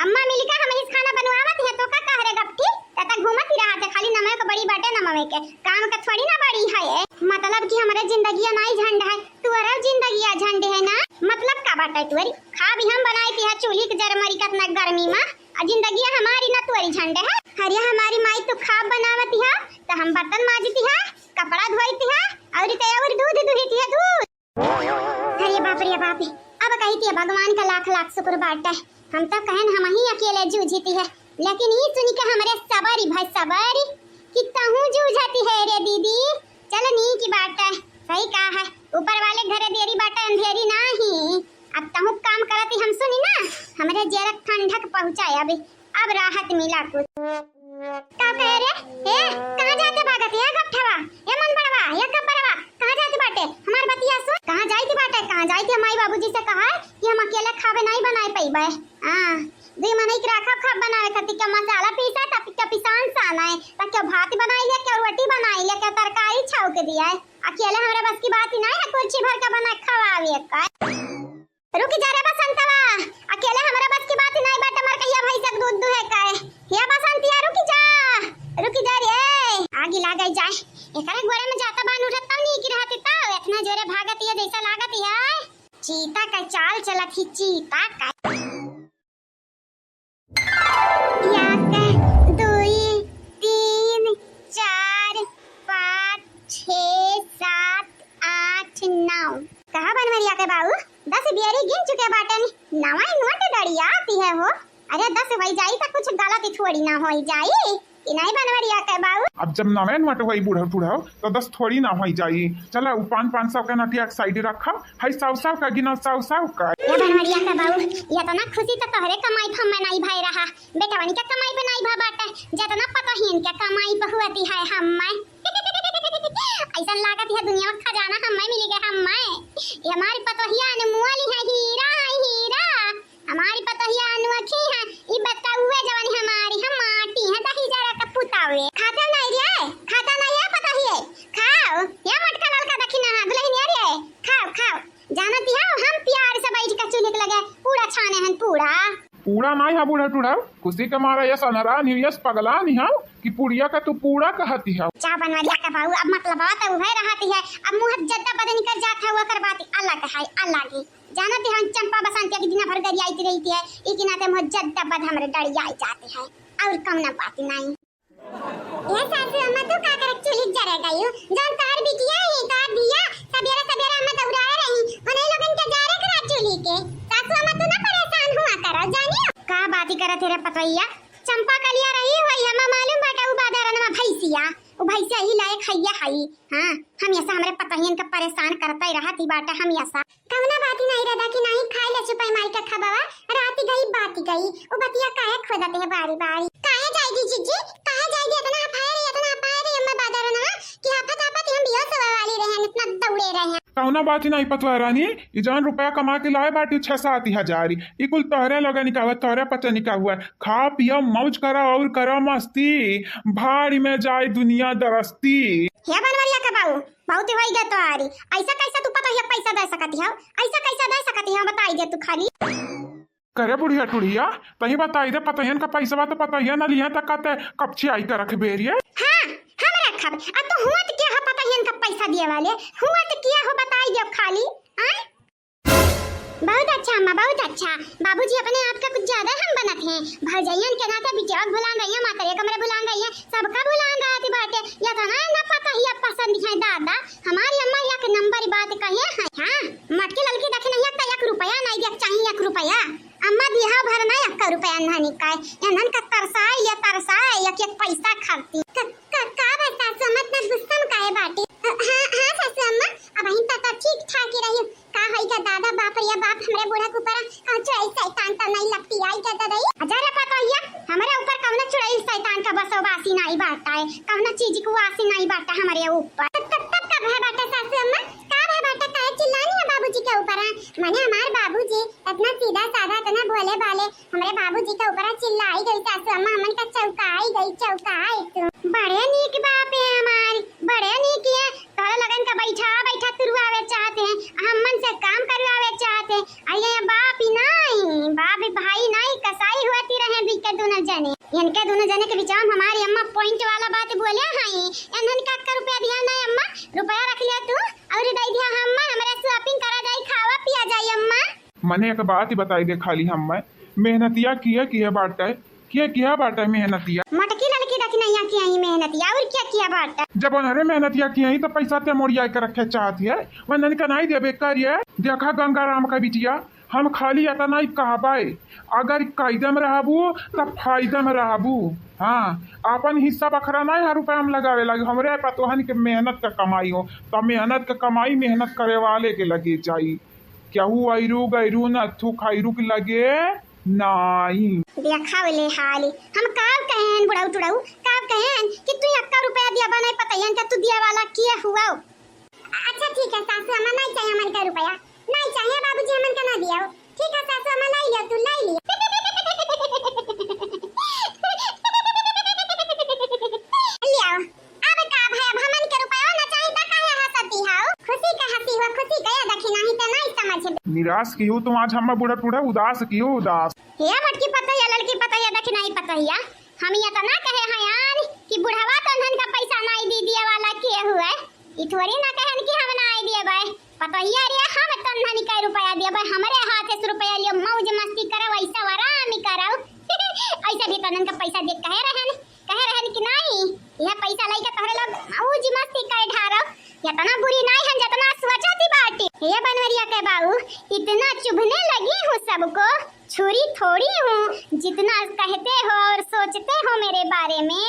अम्मा मिलकर हम इस खाना बनवावत है, तो का कह रे गपटी? तता घूमत ही रहत है, खाली नमवे के बड़ी बाटे नमवे के। काम हमका थोड़ी ना बड़ी है, मतलब कि हमरे जिंदगिया नाई झंड है, तुअरउ जिंदगिया झंड है ना। मतलब का बाटे तुअरी? खा भी हम बनाई थी है चूल्ही के जर मरी कतना गर्मी मा, आ जिंदगिया हमारी ना तुअरी झंड है। अरे हमारी माई तो खा बनावती है, तो हम बर्तन माजती है, कपड़ा धोती है, और ते और दूध दुहती है, दूध। अरे बाप रे बाप, अब कही थी भगवान का लाख लाख शुक्र बाटे। हम तो कहन हम ही अकेले जूझती है, लेकिन ई सुनी के हमरे सबर ही भाई सबर कि तहूँ जूझती है रे दीदी। चल नीक बाटे, सही कहा है, ऊपर वाले घरे देरी बाटे अंधेरी नाही। अब तहूँ काम करती हम सुनी ना, हमरे जेरक ठंडक पहुँचाए अभी, अब राहत मिला कुछ। का कहे रे? ए, कहाँ जाते भागत है, गपठवा? ए मन बड़वा, ए गब्बरवा, कहाँ जाते बाटे? हमार बतिया सुन, कहाँ जाइत बाटे, कहाँ जाइत? माई बाबूजी से कहा कि हम अकेले खावे नहीं बनाए पइबे। हाँ, दुई मनई के राखब खाब बनावे खातिर, क्या मसाला पीसा, तब क्या पिसान साना है, तब क्या भात बनाई ले, क्या रोटी बनाई ले, क्या तरकारी छौंक दिया है। अकेले हमरा बस की बात ही नहीं है, कुर्सी भर के बना के खवावे का। रुकी जा रे बसंतवा, अकेले हमरा बस की बात ही नहीं बाटे, मर कहिया भैंस के दूध दुहे का है। या बसंतिया, रुकी जा, रुकी जा रे, आगी लागे जाए। एकरे गोड़े में जाता बान उठत तब नीक रहती, तब इतना जोरे भागत ये जैसा लागत है चीता का चाल चलत ही, चीता का। एक, दुई, तीन, चार, पाँच, छः, सात, आठ, नौ। कहा बनवरिया के बाऊ, दस बियरी गिन चुके बाटन, नवा नोट डड़ियाती है हो। अरे दस होई जाई तो कुछ गलती थोड़ी ना होई जाई। कि नहीं बनवरिया के बाऊ? अब जब नवे नोट होई बूढ़ा टूढ़ा, तो दस थोड़ी ना होई जाई। चला, उ पान पाँच सौ के नोटिया एक side रखा, है सौ सौ का गिनो, सौ सौ का। ए बनवरिया के बाऊ, इतना खुशी तो तोहरे कमाई पे हम्मे नहीं भय रहा, बेटवनी के कमाई पे नहीं भा बाटे, जितना पतोहियन के कमाई पे हुआ दी है हम्मे। ऐसा लागत है दुनिया में खजाना हम्मे मिल गए, हम्मे। ये हमारी पतोहिया अनमोल है, हीरा है, हीरा। हमारी पतोहिया अनोखी है, ई बताउए जवानी हमारी, हम माटी हैं, दही जरा का पुतावे। खाता नहीं रे, खाता नहीं है पतोहिए, खाओ, या मटका ललका दखिना है, दुल्हनिया रे, खाओ, खाओ। जानती हो, हम प्यार से बैठ के चूल्हे के लगे पूड़ा छाने हैं, पूड़ा। पूड़ा नहीं है बूढ़ा टूढ़ा, खुशी के मारा यस अनरान ही, यस पगलान ही हो कि पुड़िया का तू पूड़ा कहती हो। जा बनवरिया का बाऊ, अब मतलब बात है, वह रहती है, अब मुँह जद्दा बदन कर जाता है, वो कर बात अलग है, अलग ही। जानत है हम चंपा बसंतिया के दिन भर गरियाइत रही थी, ई के नाते मोर जद्दा बद हमरे डड़ियाई जाते हैं, और कौनो बात नहीं। ए सासू अम्मा, तू का करत चूल्ही जरे गई हो? जौन तोहर बिटिया ही, तोहर धिया सबेरे सबेरे अम्मा दौड़ाए रही, उन्हीं लोगन के जरे करा चूल्ही के। सासू अम्मा, तू ना परेशान हुआ करो, जानियो। का बात ही करत है रे पतोहिया? चंपा कलिया रही होई, हमा मालूम बाटे उ बादरनमा भैंसिया, उ भैंसिया ही लायक हैया हई। हाँ, हमेशा हमरे पतोहियन के परेशान करते रहत ही बाटे हमेशा। कवना बात ही नहीं रहता कि नहीं खाए ले छुपाई माई का खबवा, रात गई बात गई, उ बतिया काहे खोदत है बारी बारी? काहे जाएगी जीजी, काहे जाएगी? इतना हफाए रही, इतना हफाए रही अम्मा बादरनमा कि हाफत हाफत हम बेहोश होवे वाली रहे, इतना दौड़े रहे। कवना बात ही नहीं पतवा रानी, ई जौन रुपया कमा के लाए बाटी छह सात हजार, ई कुल तोहरे लोगन का हुआ, तोहरे पतोहियन का हुआ। खा पिया मौज करा और करा मस्ती, भाड़ में जाए दुनिया दरस्ती। हे बनवरिया के बाऊ, बहुत ही होई गया तोहारी। ऐसा कैसा तू पतोहिया पैसा दे सकती हो? ऐसा कैसा दे सकती हो, बताई दे तू खाली। करे बुढ़िया टुढ़िया, तही बताई दे, पतोहियन का पैसा बा तो पतोहिया न लिया त कहते कपछियाई के रख बेरिए। हाँ, हम रखब। आ तू हुआ त क्या हो पतोहियन का पैसा दिए वाले? हुआ त क्या हो बताई दे खाली, आय? बहुत अच्छा अम्मा, बहुत अच्छा। बाबूजी अपने आप का कुछ ज्यादा हम बनत हैं। भौजइयन के नाते बिटिया के भुलान रही है, मातरे कमरे भुलान रही है, सबका भुलान रहत बाटे। या तो ना, ना पतोहिया पसंद है दादा। हमारी अम्मा एक नंबर बात कहे है। हाँ, मटकी ललकी देखे नहीं, एक, एक रुपया नहीं दे चाहिए, एक रुपया। अम्मा दिहा भर ना एक रुपया नहीं निकाय। इन्हन का तरसाए या तरसाए, एक एक पैसा खाती। क-, क-, का बा सासू अम्मा, इतना गुस्सा में काहे बाटे? हाँ, हाँ, हाँ सासू अम्मा, अबहिन तक तो ठीक ठाक ही रही। का होई का दादा, बाप रे बाप, हमरे बूढ़ा के ऊपर कौन चुड़ैल शैतान तो नहीं लपटी आई का दादा? अजय रे पतोहिया, हमरे ऊपर कौनो चुड़ैल शैतान का बसोबासी नहीं बाटा है, कौनो चीज को वासी नहीं बाटा हमरे ऊपर। तब, तब, तब का भय बाटा सासू अम्मा? का भय बाटा? काहे चिल्लानी है बाबूजी के ऊपर? माने हमार बाबूजी इतना सीधा साधा, इतना भोले भाले, हमरे बाबूजी के ऊपर चिल्लाई गई सासू अम्मा, हमन का चौंकाई गई, चौंकाई तू। बड़े नीक बाप है हमारी, बड़े नीक है। तोहरे लगन का बैठा बैठा तुरवावे चाहते हैं, हमन से काम करवावे चाहते हैं। आ ये बाप ही नहीं, बाप ही भाई नहीं, कसाई हुआ ती रहे बीच के दोनों जने। इनके दोनों जने के बीच हम हमारी अम्मा point वाला बात बोले हई। एनहन का का रुपया दिया ना अम्मा, रुपया रख लिया तू और दे दिया अम्मा, हमरे shopping करा जाई, खावा पिया जाई अम्मा। मने एक बात बताई दे खाली हम्मे, मेहनतिया किया किया बाटे, किया किया बाटे मेहनतिया। मटकी ललकी दखिनैया किया ही मेहनतिया, और क्या किया बाटे? जब उन्हरे मेहनतिया किया ही तो पैसा ते मोड़िया के रखे चाहती है, वंदन का नहीं देबे करिए। देखा गंगाराम का बिटिया, हम खाली एतना ही कहबै, अगर कायदे में रहबू, तब फायदे में रहबू। हाँ, आपन हिस्सा बखरा नहीं हर रुपया में लगावे लागे, हमरे पतोहन के मेहनत का कमाई हो, तब मेहनत का कमाई मेहनत करे वाले के लगे जाई। केहू अइरू गइरू नथु खैरू के लगे नाई। देखा ले हाली, हम काव कहेन बुढ़ऊ टुढ़ऊ, काव कहेन कि तू एक्का रुपया दिया बा नहीं पतहियन का तू दिया वाला किया हुआ। अच्छा ठीक है सासू अम्मा, नहीं चाहिए हमन का रुपया, नहीं चाहिए बाबूजी हमन का ना दिया। ठीक है सासू अम्मा, लाई लियो तू, लाई लियो। लियो। अब का भाई, अब हमन के रुपया ना चाहिए त काहे हंसती हो? खुशी का हंसी हो, खुशी का ये देखी नहीं त नहीं समझ। निराश की हो तुम आज हमें बुढ़ा टूढ़ा, उदास की हो उदास। हे मोटकी पतहिया, ललकी पतहिया, देखी नहीं पतहिया, हम ये तो ना कहे हैं यार कि बुढ़वा तो धन का पैसा नहीं दी दिया वाला के हुए। ई थोड़ी ना कहन कि हम ना आई दिए भाई। पतोहिया रे, हम तन्हन के रुपया दिए भाई, हमरे हाथ से रुपया लियो, मौज मस्ती करे, वैसा आराम ही करो। ऐसे भी तन्हन का पैसा दे कहे रहन, कहे रहन कि नहीं, यह पैसा लेके तोहरे लोग मौज मस्ती करे ढारो। इतना बुरी नहीं है जितना सोचती बाटी। हे बनवरिया के बाऊ, इतना चुभने लगी हूँ सबको, छुरी थोड़ी हूँ। जितना कहते हो और सोचते हो मेरे बारे में,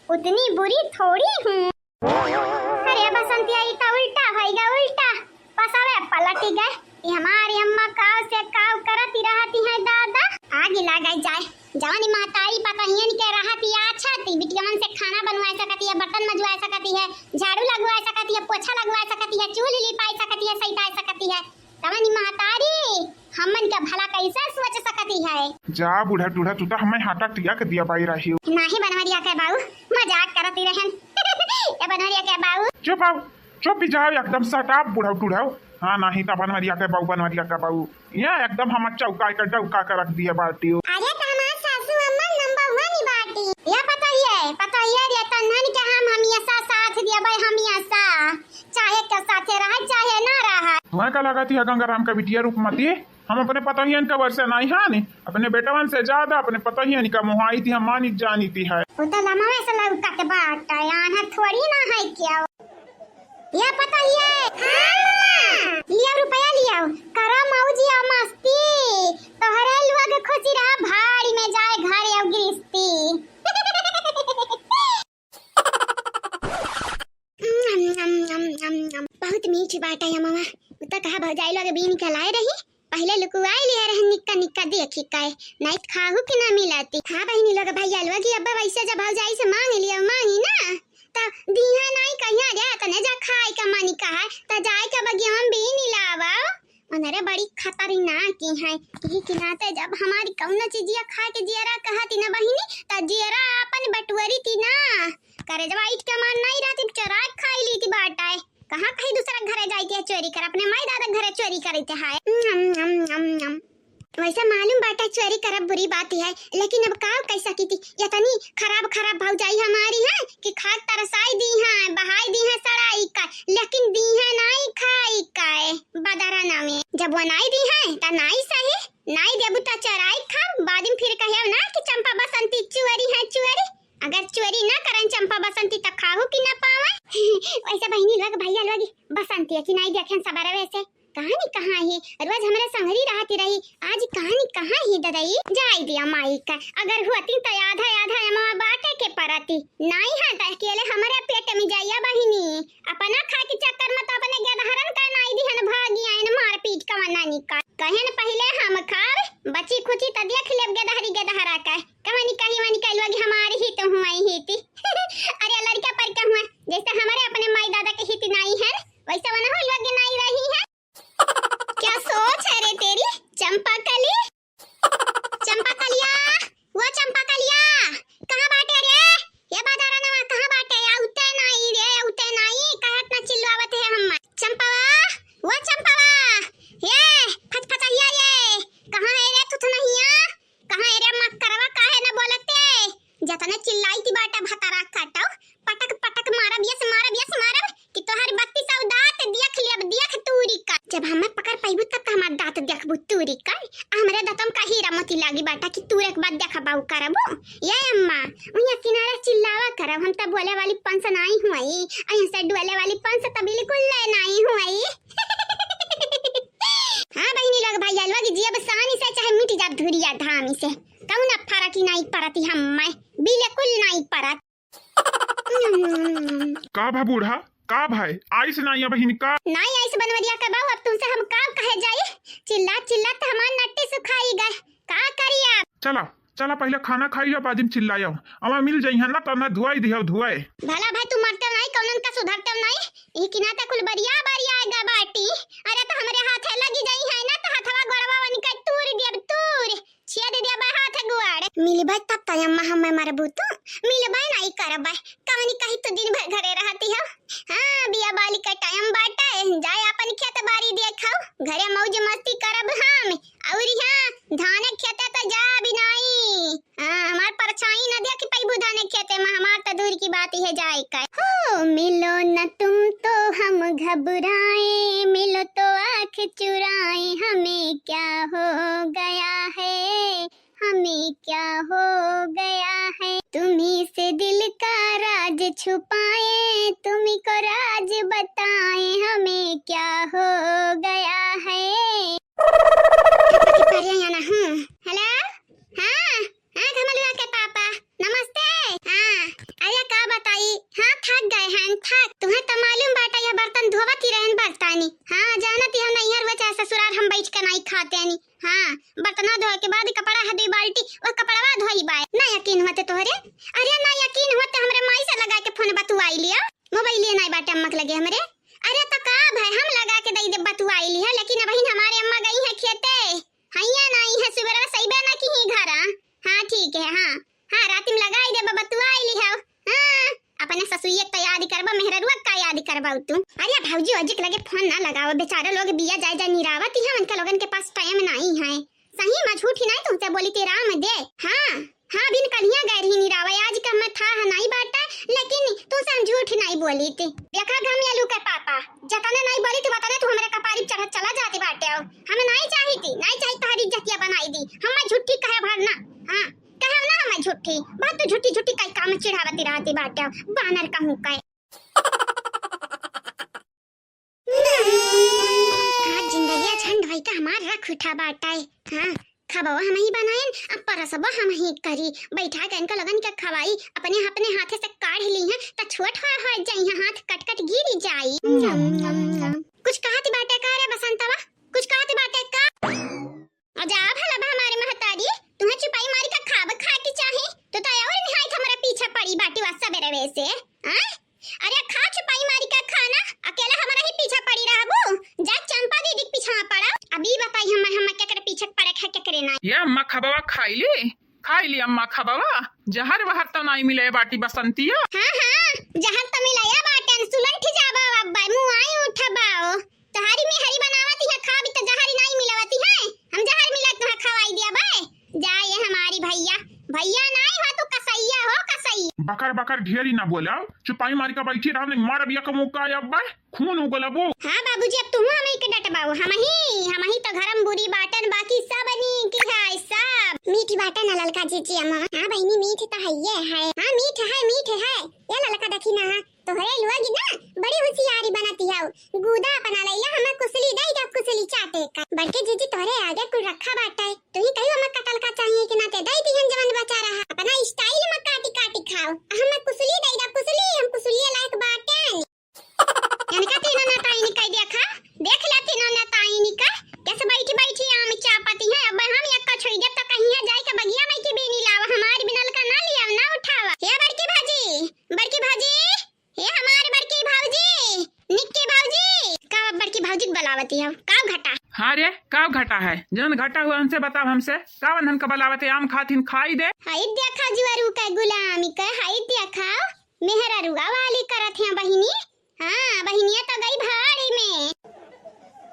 उतनी बुरी थोड़ी हूँ। अरे बसंतिया, ई त उल्टा होइगा, उल्टा। पसवे पलटी गए। ई हमारी अम्मा काव से काव करती रहती है दादा। आगी लगाई जाए। जवानी महतारी पतहियन के रहती अच्छा थी, बिटियवन से खाना बनवा सकती है, बर्तन मजवा सकती है, झाड़ू लगवा सकती है, पोछा लगवा सकती है, चूल्ही लिपाई सकती है, सैताई सकती है। तवनी महतारी हमन के भला कैसे सोच सकती है? जा बूढ़ा टूढ़ा, तू तो हमें हाटा टिया के दिया बाई रही हो। नाही बनवरिया के बाऊ, मजाक करती रहन। ए बनवरिया के बाऊ। चुप आओ, चुप ही जाओ एकदम, shut up बूढ़ा टूढ़ा। हाँ, नाही तो बनवरिया के बाऊ, बनवरिया के बाऊ। ये एकदम हम चौका के डौका के रख दिए बाटी हो। अरे तो हमार सासू अम्मा number one ही बाटी। ये पता ही है, पता ही है रे, तन्हन के हम हमेशा साथ दिया भाई, हमेशा। चाहे के साथे रहे, चाहे ना रहे। तुम्हें का लगती है गंगाराम का बिटिया रूपमती? हम अपने पतोहियन का वर्षा नहीं हानि, अपने बेटवन से ज्यादा अपने पतोहियन का मोहाई थी, हम मानी जानी थी है। वो तो लमवे से लौकत बाटा, यहाँ थोड़ी ना है क्या? ये पतोहिया, हाँ, लिया रुपया लिया, करा मौज या मस्ती, तोहरे लोग खुशी रहा, भाड़ी में जाए घर या गिरस्ती। बहुत मीठ बाटा ये अमवा। उ त कहा भौजाई लोग बीन के लाए रही, पहिले लुकुआई लिया रहे निक्का निक्का देखी काए, नहीं त खाहू के ना मिलती। हाँ बहिनी लोग, भैया लोग, कि अब्बा वैसे जब भौजाई से मांग लिया, मांगी ना, त दीहा नहीं कहिया रे, तने जा खाए का मन कहा, त जाए के बगिया में बीन लावा। अनरे बड़ी खतरनाक ही है। यही के नाते जब हमारी कौनो चीजिया खाए के जियरा कहती ना बहिनी, त जियरा आपन बटुअरी थी ना। करेजवा ईट के मान नहीं रहती, चोरा के खाई ली थी बाटा है। कहाँ कहीं दूसरा घरे जाई थी चोरी कर, अपने माई दादा घरे चोरी करी थी है। नम, नम, नम, नम। वैसे मालूम बाटा चोरी करब बुरी बात है, लेकिन अब का कैसा की थी, इतनी खराब खराब भौजाई हमारी है कि खाक तरसाई दी है, बहाई दी है सड़ाई का, लेकिन दी है नाई खाई का है बदरा नामे। जब वो नाई दी है त नाई सही, नाई देबू त चराई खाब, बाद में फिर कहे ना कि चंपा बसंती चुअरी है चुअरी। अगर चुअरी ना करन चंपा बसंती त खाहू की ना पावे। वैसे बहिनी लोग भैया लोग बसंती है कि नाई देखें सबरवे से। कहानी कहाँ है? रोज हमरे संगरी रहती रही, आज कहानी कहाँ है ददई? जाई दिया माई का, अगर होती त आधा आधा एमवा बाटे के परती। नाई है त अकेले हमरे पेट में जाइया बहिनी। अपना खाए के चक्कर में त अपने गेदहरन का नाई दिहन भागी आयन मारपीट कवना निका। कहेन पहिले हम खाब, बची खुची त देख लेब गेदहरी गेदहरा का। कवनी कही वनी कैलवा कि हमारी ही तो हुआ ही थी। अरे लड़का पर का हुआ, जैसे हमारे अपने माई दादा के हित नाई है, वैसे वना हो लोग नाई रही है। क्या सोच है रे तेरी चंपा कली? चंपा कलिया, वो चंपा कलिया, कहाँ बाटे रे? ये बाजारा नवा कहाँ बाटे? आउते नाई रे, आउते नाई, कहत ना चिल्लावत है हम। चंपावा, वो चंपावा, ये फचफचहिया ये, कहाँ है रे थुथनहिया? कहाँ है रे मक्करवा, का भतरा काटो, पटक पटक मारब, यस मारब, यस मारब कि तोहर बत्तीस सौ दाँत देख लेब, देख तूरी का। जब हमें पकड़ पइबू तब तो हमार दाँत देखबू तूरी का। आ हमरे दाँतम का हीरा मोती लागी बाटा कि तूरे के बाद देखबा उ करबू। ये अम्मा, उहाँ किनारे चिल्लावा करब, हम त बोले वाली पंस नाई हुई, अहीं से डोले वाली पंस त बिल्कुल ले नाई हुई। हाँ बहिनी लोग, भाई लोग, जियब सानी से चाहे मिट जाब धुरिया धामी से, कौनो फरक ही नाई परती हमें, बिल्कुल नाई परत। हम्म। का भा बूढ़ा, का भाई, आइस नाई बहिन का? नाई आइस बनवरिया का बाऊ, अब तुमसे हम का कहे जाई? चिल्ला चिल्ला त हमार नट्टी सुखाई गए, का करी अब? चला, चला पहिले खाना खाई लो, बाद में चिल्लायो। अमा मिल जइहन ना, तब ना धुआई दिहो धुआए। भला भाई तू मरते नाई, कौनन का सुधरते नाई, ई किनाते कुल बरिया बरिया गा बाटी। अरे त हमरे हाथे लगी जइहैं ना, त हथवा गोड़वा वनिका तूर देब तूर, छेद देब हाथ गोड़। मिलबै तब त अम्मा हमें मरबू तू, मिलबै नाई करबै। कवनी कही तू दिन भर घरे रहती हो। हाँ, बिया बाली का टाइम बाटे, जाए अपन खेत बारी देखो, घरे मौज मस्ती करब हम। और हाँ, धान खेते त जाब नाई। हाँ, हमार परछाई न देखि पइबू धान खेते में, हमार त दूर की बात है जाए का। हो, मिलो न तुम तो हम घबराए, मिलो तो आँख चुराए, हमें क्या हो गया है, हमें क्या हो गया है, तुम्ही से दिल का राज छुपाए, तुम्ही को राज बताए, हमें क्या हो गया है। अरे याना, हम्म। हेलो, हाँ, हाँ, घमलुआ के पापा, नमस्ते। हाँ, अरे का बताई, हाँ, थक गए हैं, थक। तुम्हें तो मालूम बाटा, यह बर्तन धोवत ही रहन बर्तानी। हाँ, जानत ही हम नैहर हुए चाहे ससुराल, हम बैठ के नाई खाते नी। हाँ, बर्तना धोए के बाद कपड़ा है दुई बाल्टी, वह कपड़वा धोई बाय। ना यकीन होते तोहरे? अरे ना यकीन होते हमरे माई से लगा के फोन बतुआई लिया। मोबाइल ये नाई बाटे अम्मा के लगे हमरे। अरे तो का भाई, हम लगा के दई दे बतुआई लिया, लेकिन अबहिन हमारे अम्मा गई है खेते। हैया नाई है, सुबेरवा सइबे ना की ही घरा। हाँ ठीक है, हाँ। हाँ, राति में लगाई देबा, बतुआई लिहौ। हाँ, अपने ससुइया का याद करबा, मेहररुआ का याद करबा तू। अरे भौजी, ओजी के लगे फोन ना लगावा, बेचारा लोग बिया जाए जाए निरावत ही है, उनके लोगन के पास टाइम नाई है। सही में झूठी नाई तुमसे बोली ती राम दे। हाँ, हाँ, बिन कलिया गए रही निरावा, आज का मैं था नाई बाटा, लेकिन तुमसे हम झूठ नाई बोली ती। देखा घम आलू के पापा, जतने नाई बोली ती, वतने तू हमरे कपारी चढ़त चला जाती बाटे हो। हम नाई चाही ती, नाई चाही तोहरी इज्जतिया बनाई दी। हम झूठी कहे भर ना। हाँ, कहे ना हम झूठी। बहुत तू झूठी झूठी कई काम चिढ़ावती रहती बाटे, बानर कहूँ कहे। आज जिंदगिया झंड भई का हमार रख उठा बाटे। हाँ, खबवा हम ही बनाएन, अब परसबा हम ही करी। बैठा के इनका लोगन के खवाई, अपने, अपने हाथे से काढ़ ली हैं, त छोट हो, हो जाई हैं, हाथ कट कट गिर जाई। कुछ कहत बाटे का रे बसंतवा? कुछ कहत बाटे का? आ जा भला बा हमारे महतारी, तुहें चुपाई मारी का खाब खाए के चाही? तू तो और निहायत हमारा पीछे पड़ी बाटी वा सबेरवे से, हाँ? अरे खा चुपाई मारी का खाना, अकेला हमारा ही पीछे पड़ी रहबू? जा चंपा दीदी के पीछे पड़ा। अभी बताई हम, हम केकरे पीछे पड़े है, केकरे ना। ये अम्मा खबवा खाई ली, खाई ली अम्मा खबवा। जहर वहर तो नाई मिले बाटी बसंतिया। हाँ, हाँ, जहर तो मिलाया बाटन, सुलंठ जाबा अब्बा, मुँह आई उठबाओ। तोहारी मेहरी बनावती है, खाबी त जहरी नाई मिलावती है। हम जहर मिला तुहा खवाई दिया बे। जा ये हमारी भैया, भैया नाई हो तू, कसैया हो, कसैया। बकर बकर ढेरी ना बोला, चुपाई मारी का बैठी रहा, नहीं मार बिया का मौका आया बे, खून उगलबो। हाँ बाबूजी, अब तुहू हम ही के डटबाओ, हम ही, हम ही तो घरम बुरी बाटन, बाकी सब नीक है, सब। मीठ बाटन ना ललका जीजी अम्मा। हाँ बहिनी, मीठ तो है ये है। हाँ मीठ है, मीठ है। ये ललका देखी ना, तोहरे लोग ना बड़ी होशियारी बनती हौ। गूदा अपना लैला, हमें कुसली दई दा, कुसली चाटे का। बड़के जीजी तोहरे आगे कुल रखा बाटे, तुही कहियो हमें कटल का चाहिए कि ना ते दई दिहन जवन बचा रहा। अपना स्टाइल में काटी काटी खाओ। हमें कुसली दई दा, कुसली, हम कुसलिए लायक बाटे। इनका तीनों नताइन कह देखा, देख ले तीनों नताइन का। कैसे बैठी बैठी आम चापती है। अब हम एक का छोई देब तो कहीं है जाए के बगिया में की बीनी लावा, हमारी बिनल का ना लिया, ना उठावा। ये बड़की भाजी, बड़की भाजी, हे हमार बड़की भौजी, निक्की भौजी। का बड़की भौजी के बुलावती हो? का घटा? हाँ रे, का घटा है? जौन घटा हुआ उनसे बताओ हमसे। का वंधन का बुलावते? आम खातिन खाई दे। हाय देखा जुआरू का गुलामी का, हाय देखा मेहररुआ वाली करत है बहिनी। हाँ, बहिनिया तो गई भाड़ी में।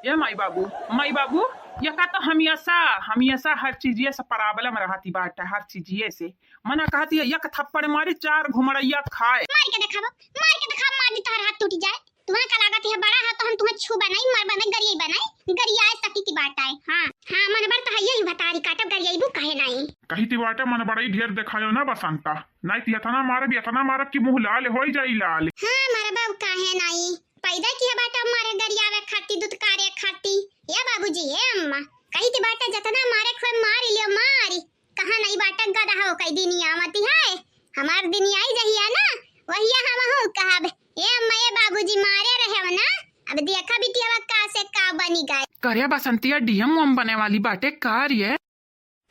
ए माई बाबू, माई बाबू, यका तो हमेशा, हमेशा हर चीजिए से problem रहती बाटे, हर चीजिए से। मना कहती है, एक थप्पड़ मारी, चार घुमड़ैया खाए। मार के देखावा, मार के देखावा, मार दी तोहर हाथ टूट जाए। तुम्हें का लागत है बड़ा है तो हम तुम्हें छूबा नहीं, मरबा नहीं, गरियाई बनाई, गरियाए सकी की बात आए। हाँ, हाँ, मन बर तो है यही भतारी काटब, गरियाईबू काहे नहीं? कही ती बाटे मन बड़ाई ढेर देखायो ना बसंता, नहीं ती इतना मारब, इतना मारब कि मुँह लाल होई जाई लाल। हाँ, मरबा काहे नहीं? पैदा किया बाटा मारे गरियावे खाती, दुत्कारे खाती। ए बाबूजी, ए अम्मा, कही ती बाटा जतना मारे खोए मारी लियो मारी। कहाँ नहीं बाटा गधा हो कई दिन आवती है। हमार दिन आई जहिया ना, वहिया हम हो कहब, ए अम्मा, ए बाबूजी मारे रहे हो ना, अब देखा बिटियावा का से का बनी गए। करे बसंतिया DM वम बने वाली बाटे का रे?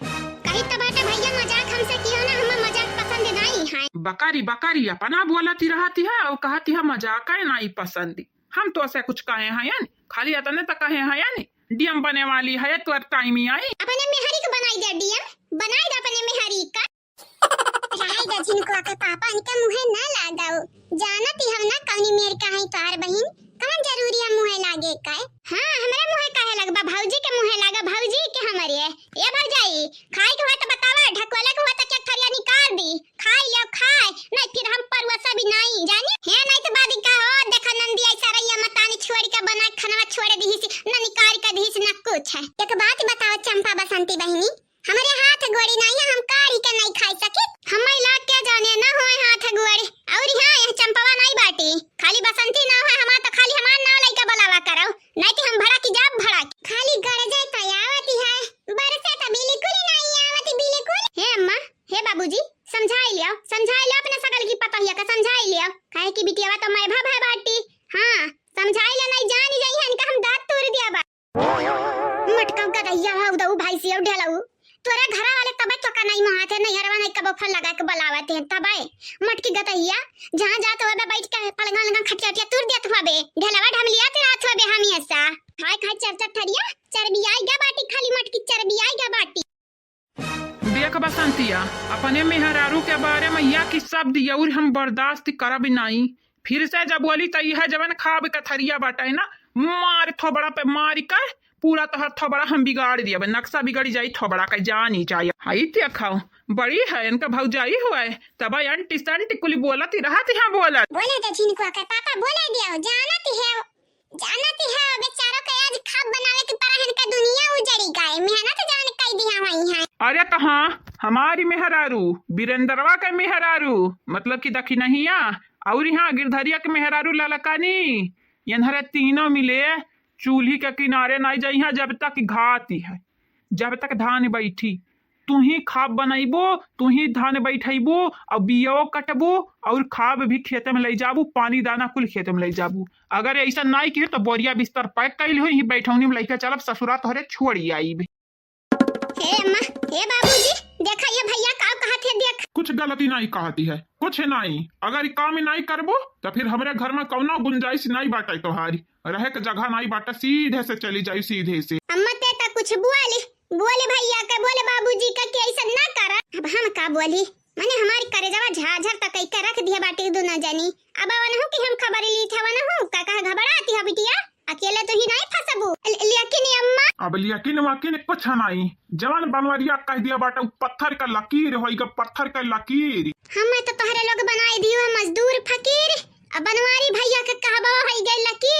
कही तो बाटे भैया मजाक हमसे कियो ना, हमें मजाक पसंद नहीं है। बकारी, बकारी अपना बोलती रहती है और कहती है मजाक है नहीं पसंद। हम तो ऐसे कुछ कहे हैं यानी, खाली इतने तो कहे हैं यानी, DM बने वाली है, तोर time ही आई। अपने मेहरी को बनाई दे DM, बनाई दे अपने मेहरी का। राय दे झिनकुआ के पापा, इनके मुँहे ना लगाओ। जानती हम ना कौनी मेर का है तोहार बहिन, कौन जरूरी है मुँहे लागे का? हाँ, हमरे मुँहे काहे लगबा? भौजी के मुँहे लागा, भौजी के हमरे। ए भौजाई, खाए के हुआ तो बतावा, ढकवले के हुआ तो क्या थरिया निकाल दी, खाई लियो खाए, नहीं फिर हम परवसा भी नहीं जानी। हे नहीं तो बादी का हो, देखा नंदी ऐसा रहिया मतानी छोड़ के बना खाना छोड़ दी सी, न निकाल के दी सी, न कुछ है। एक बात बताओ चंपा बसंती बहिनी, हमरे हाथ गोड़ी नहीं है, हम काढ़ी के नहीं खाई सकी। हम महिला के जाने ना होए हाथ गोड़ी। और हाँ, यह चंपवा नहीं बाटी, खाली बसंती ना होए हमार, तो खाली हमार नाव लइका बुलावा करो, नहीं तो हम भड़क जाब भड़क। खाली गरजे तो आवती है, बरसे तो बिल्कुल ही नहीं आवती, बिल्कुल। हे अम्मा, हे बाबूजी, समझाई लियो, समझाई लियो अपने सगल की पतोहिया का, समझाई लियो, काहे कि बिटियावा तो मैं भा भा बाटी। हाँ, समझाई लियो, नहीं जानी जाई है इनका हम दांत तोड़ दिया बा। मटका गदहिया भाऊ दऊ भाई सियौ ढेलऊ, तोरे घरा वाले तबे चोका नहीं मोहाते, नैहरवा नहीं कबो फोन लगा के बुलावते हैं तबे। मटकी गदहिया, जहाँ जात होबे बैठ के पलंगा लंगा खटिया उटिया तूर देत होबे, ढेलवा ढमलिया ते रात होबे हमेशा। खाए खाए चर चर थरिया, चरबियाई गा बाटी, खाली मटकी चरबियाई गा बाटी। देख बसंतिया, अपने मेहरारू के बारे में या कि शब्द यौर हम बर्दाश्त करब नाई। फिर से जब बोली त यह जवन खाब के थरिया बाटे ना, मार थोबड़ा पे मार के पूरा तोहर थोबड़ा हम बिगाड़ दियब, नक्शा बिगड़ जाई थोबड़ा के, जानी जाए। हई देखो, बड़ी है इनका भौजाई हुआ है, तब अंटी संटी कुल बोलत ही रहत यहाँ बोलत। बोले दे झिनकुआ के पापा, बोले दियो, जानत है, जानत है बेचारों के आज खाब बनावे के परा इनका दुनिया उजड़ी गए, मेहनत जान कई दिया हुई है। अरे तो हाँ, हमारी मेहरारू बीरेंद्रवा के मेहरारू, मतलब कि दखिनहिया, और यहाँ गिरधरिया के मेहरारू ललकानी, इन्हरे तीनों मिले चूल्ही के किनारे नहीं जइहा जब तक घात है, जब तक धान बैठी। तू ही खाब बनैबो, तू ही धान बैठैबो, और बियो कटबो, और खाब भी खेते में ले जाबू, पानी दाना कुल खेते में ले जाबू। अगर ऐसा नहीं किहे तो बोरिया बिस्तर पैक कैल हो, ही बैठौनी में लेके चलब ससुरा, तोहरे छोड़ी आईब। हे अम्मा, हे बाबूजी, देखा ये भैया का कहत है, देख। कुछ गलती नहीं कहती है, कुछ नहीं। अगर ई काम नहीं करबो तो फिर हमरे घर में कौनो गुंजाइश नहीं बाटे तोहारी, रहे के जगह नहीं बाटे, सीधे से चली जाई, सीधे से। अम्मा ते तो कुछ बोली, बोले भैया के, बोले बाबूजी का कि ऐसा ना करा। अब हम का बोली, मने हमारी करेजवा झाझर तक कई के रख दिया बाटी दोनों जनी। अब वनहु की हम खबर ली थे, वनहु का कहा घबराती है बिटिया। अकेले तो ही नहीं फंसबू। ल-, लेकिन अम्मा। अब लेकिन वकिन कुछ नहीं, जवन बनवरिया कह दिया बाटे, उ पत्थर का लकीर होई गा, पत्थर का लकीर। हमें तो तोहरे लोग बनाए दियो है मजदूर फकीर, अब बनवारी भैया के कहबो होई गए लकीर।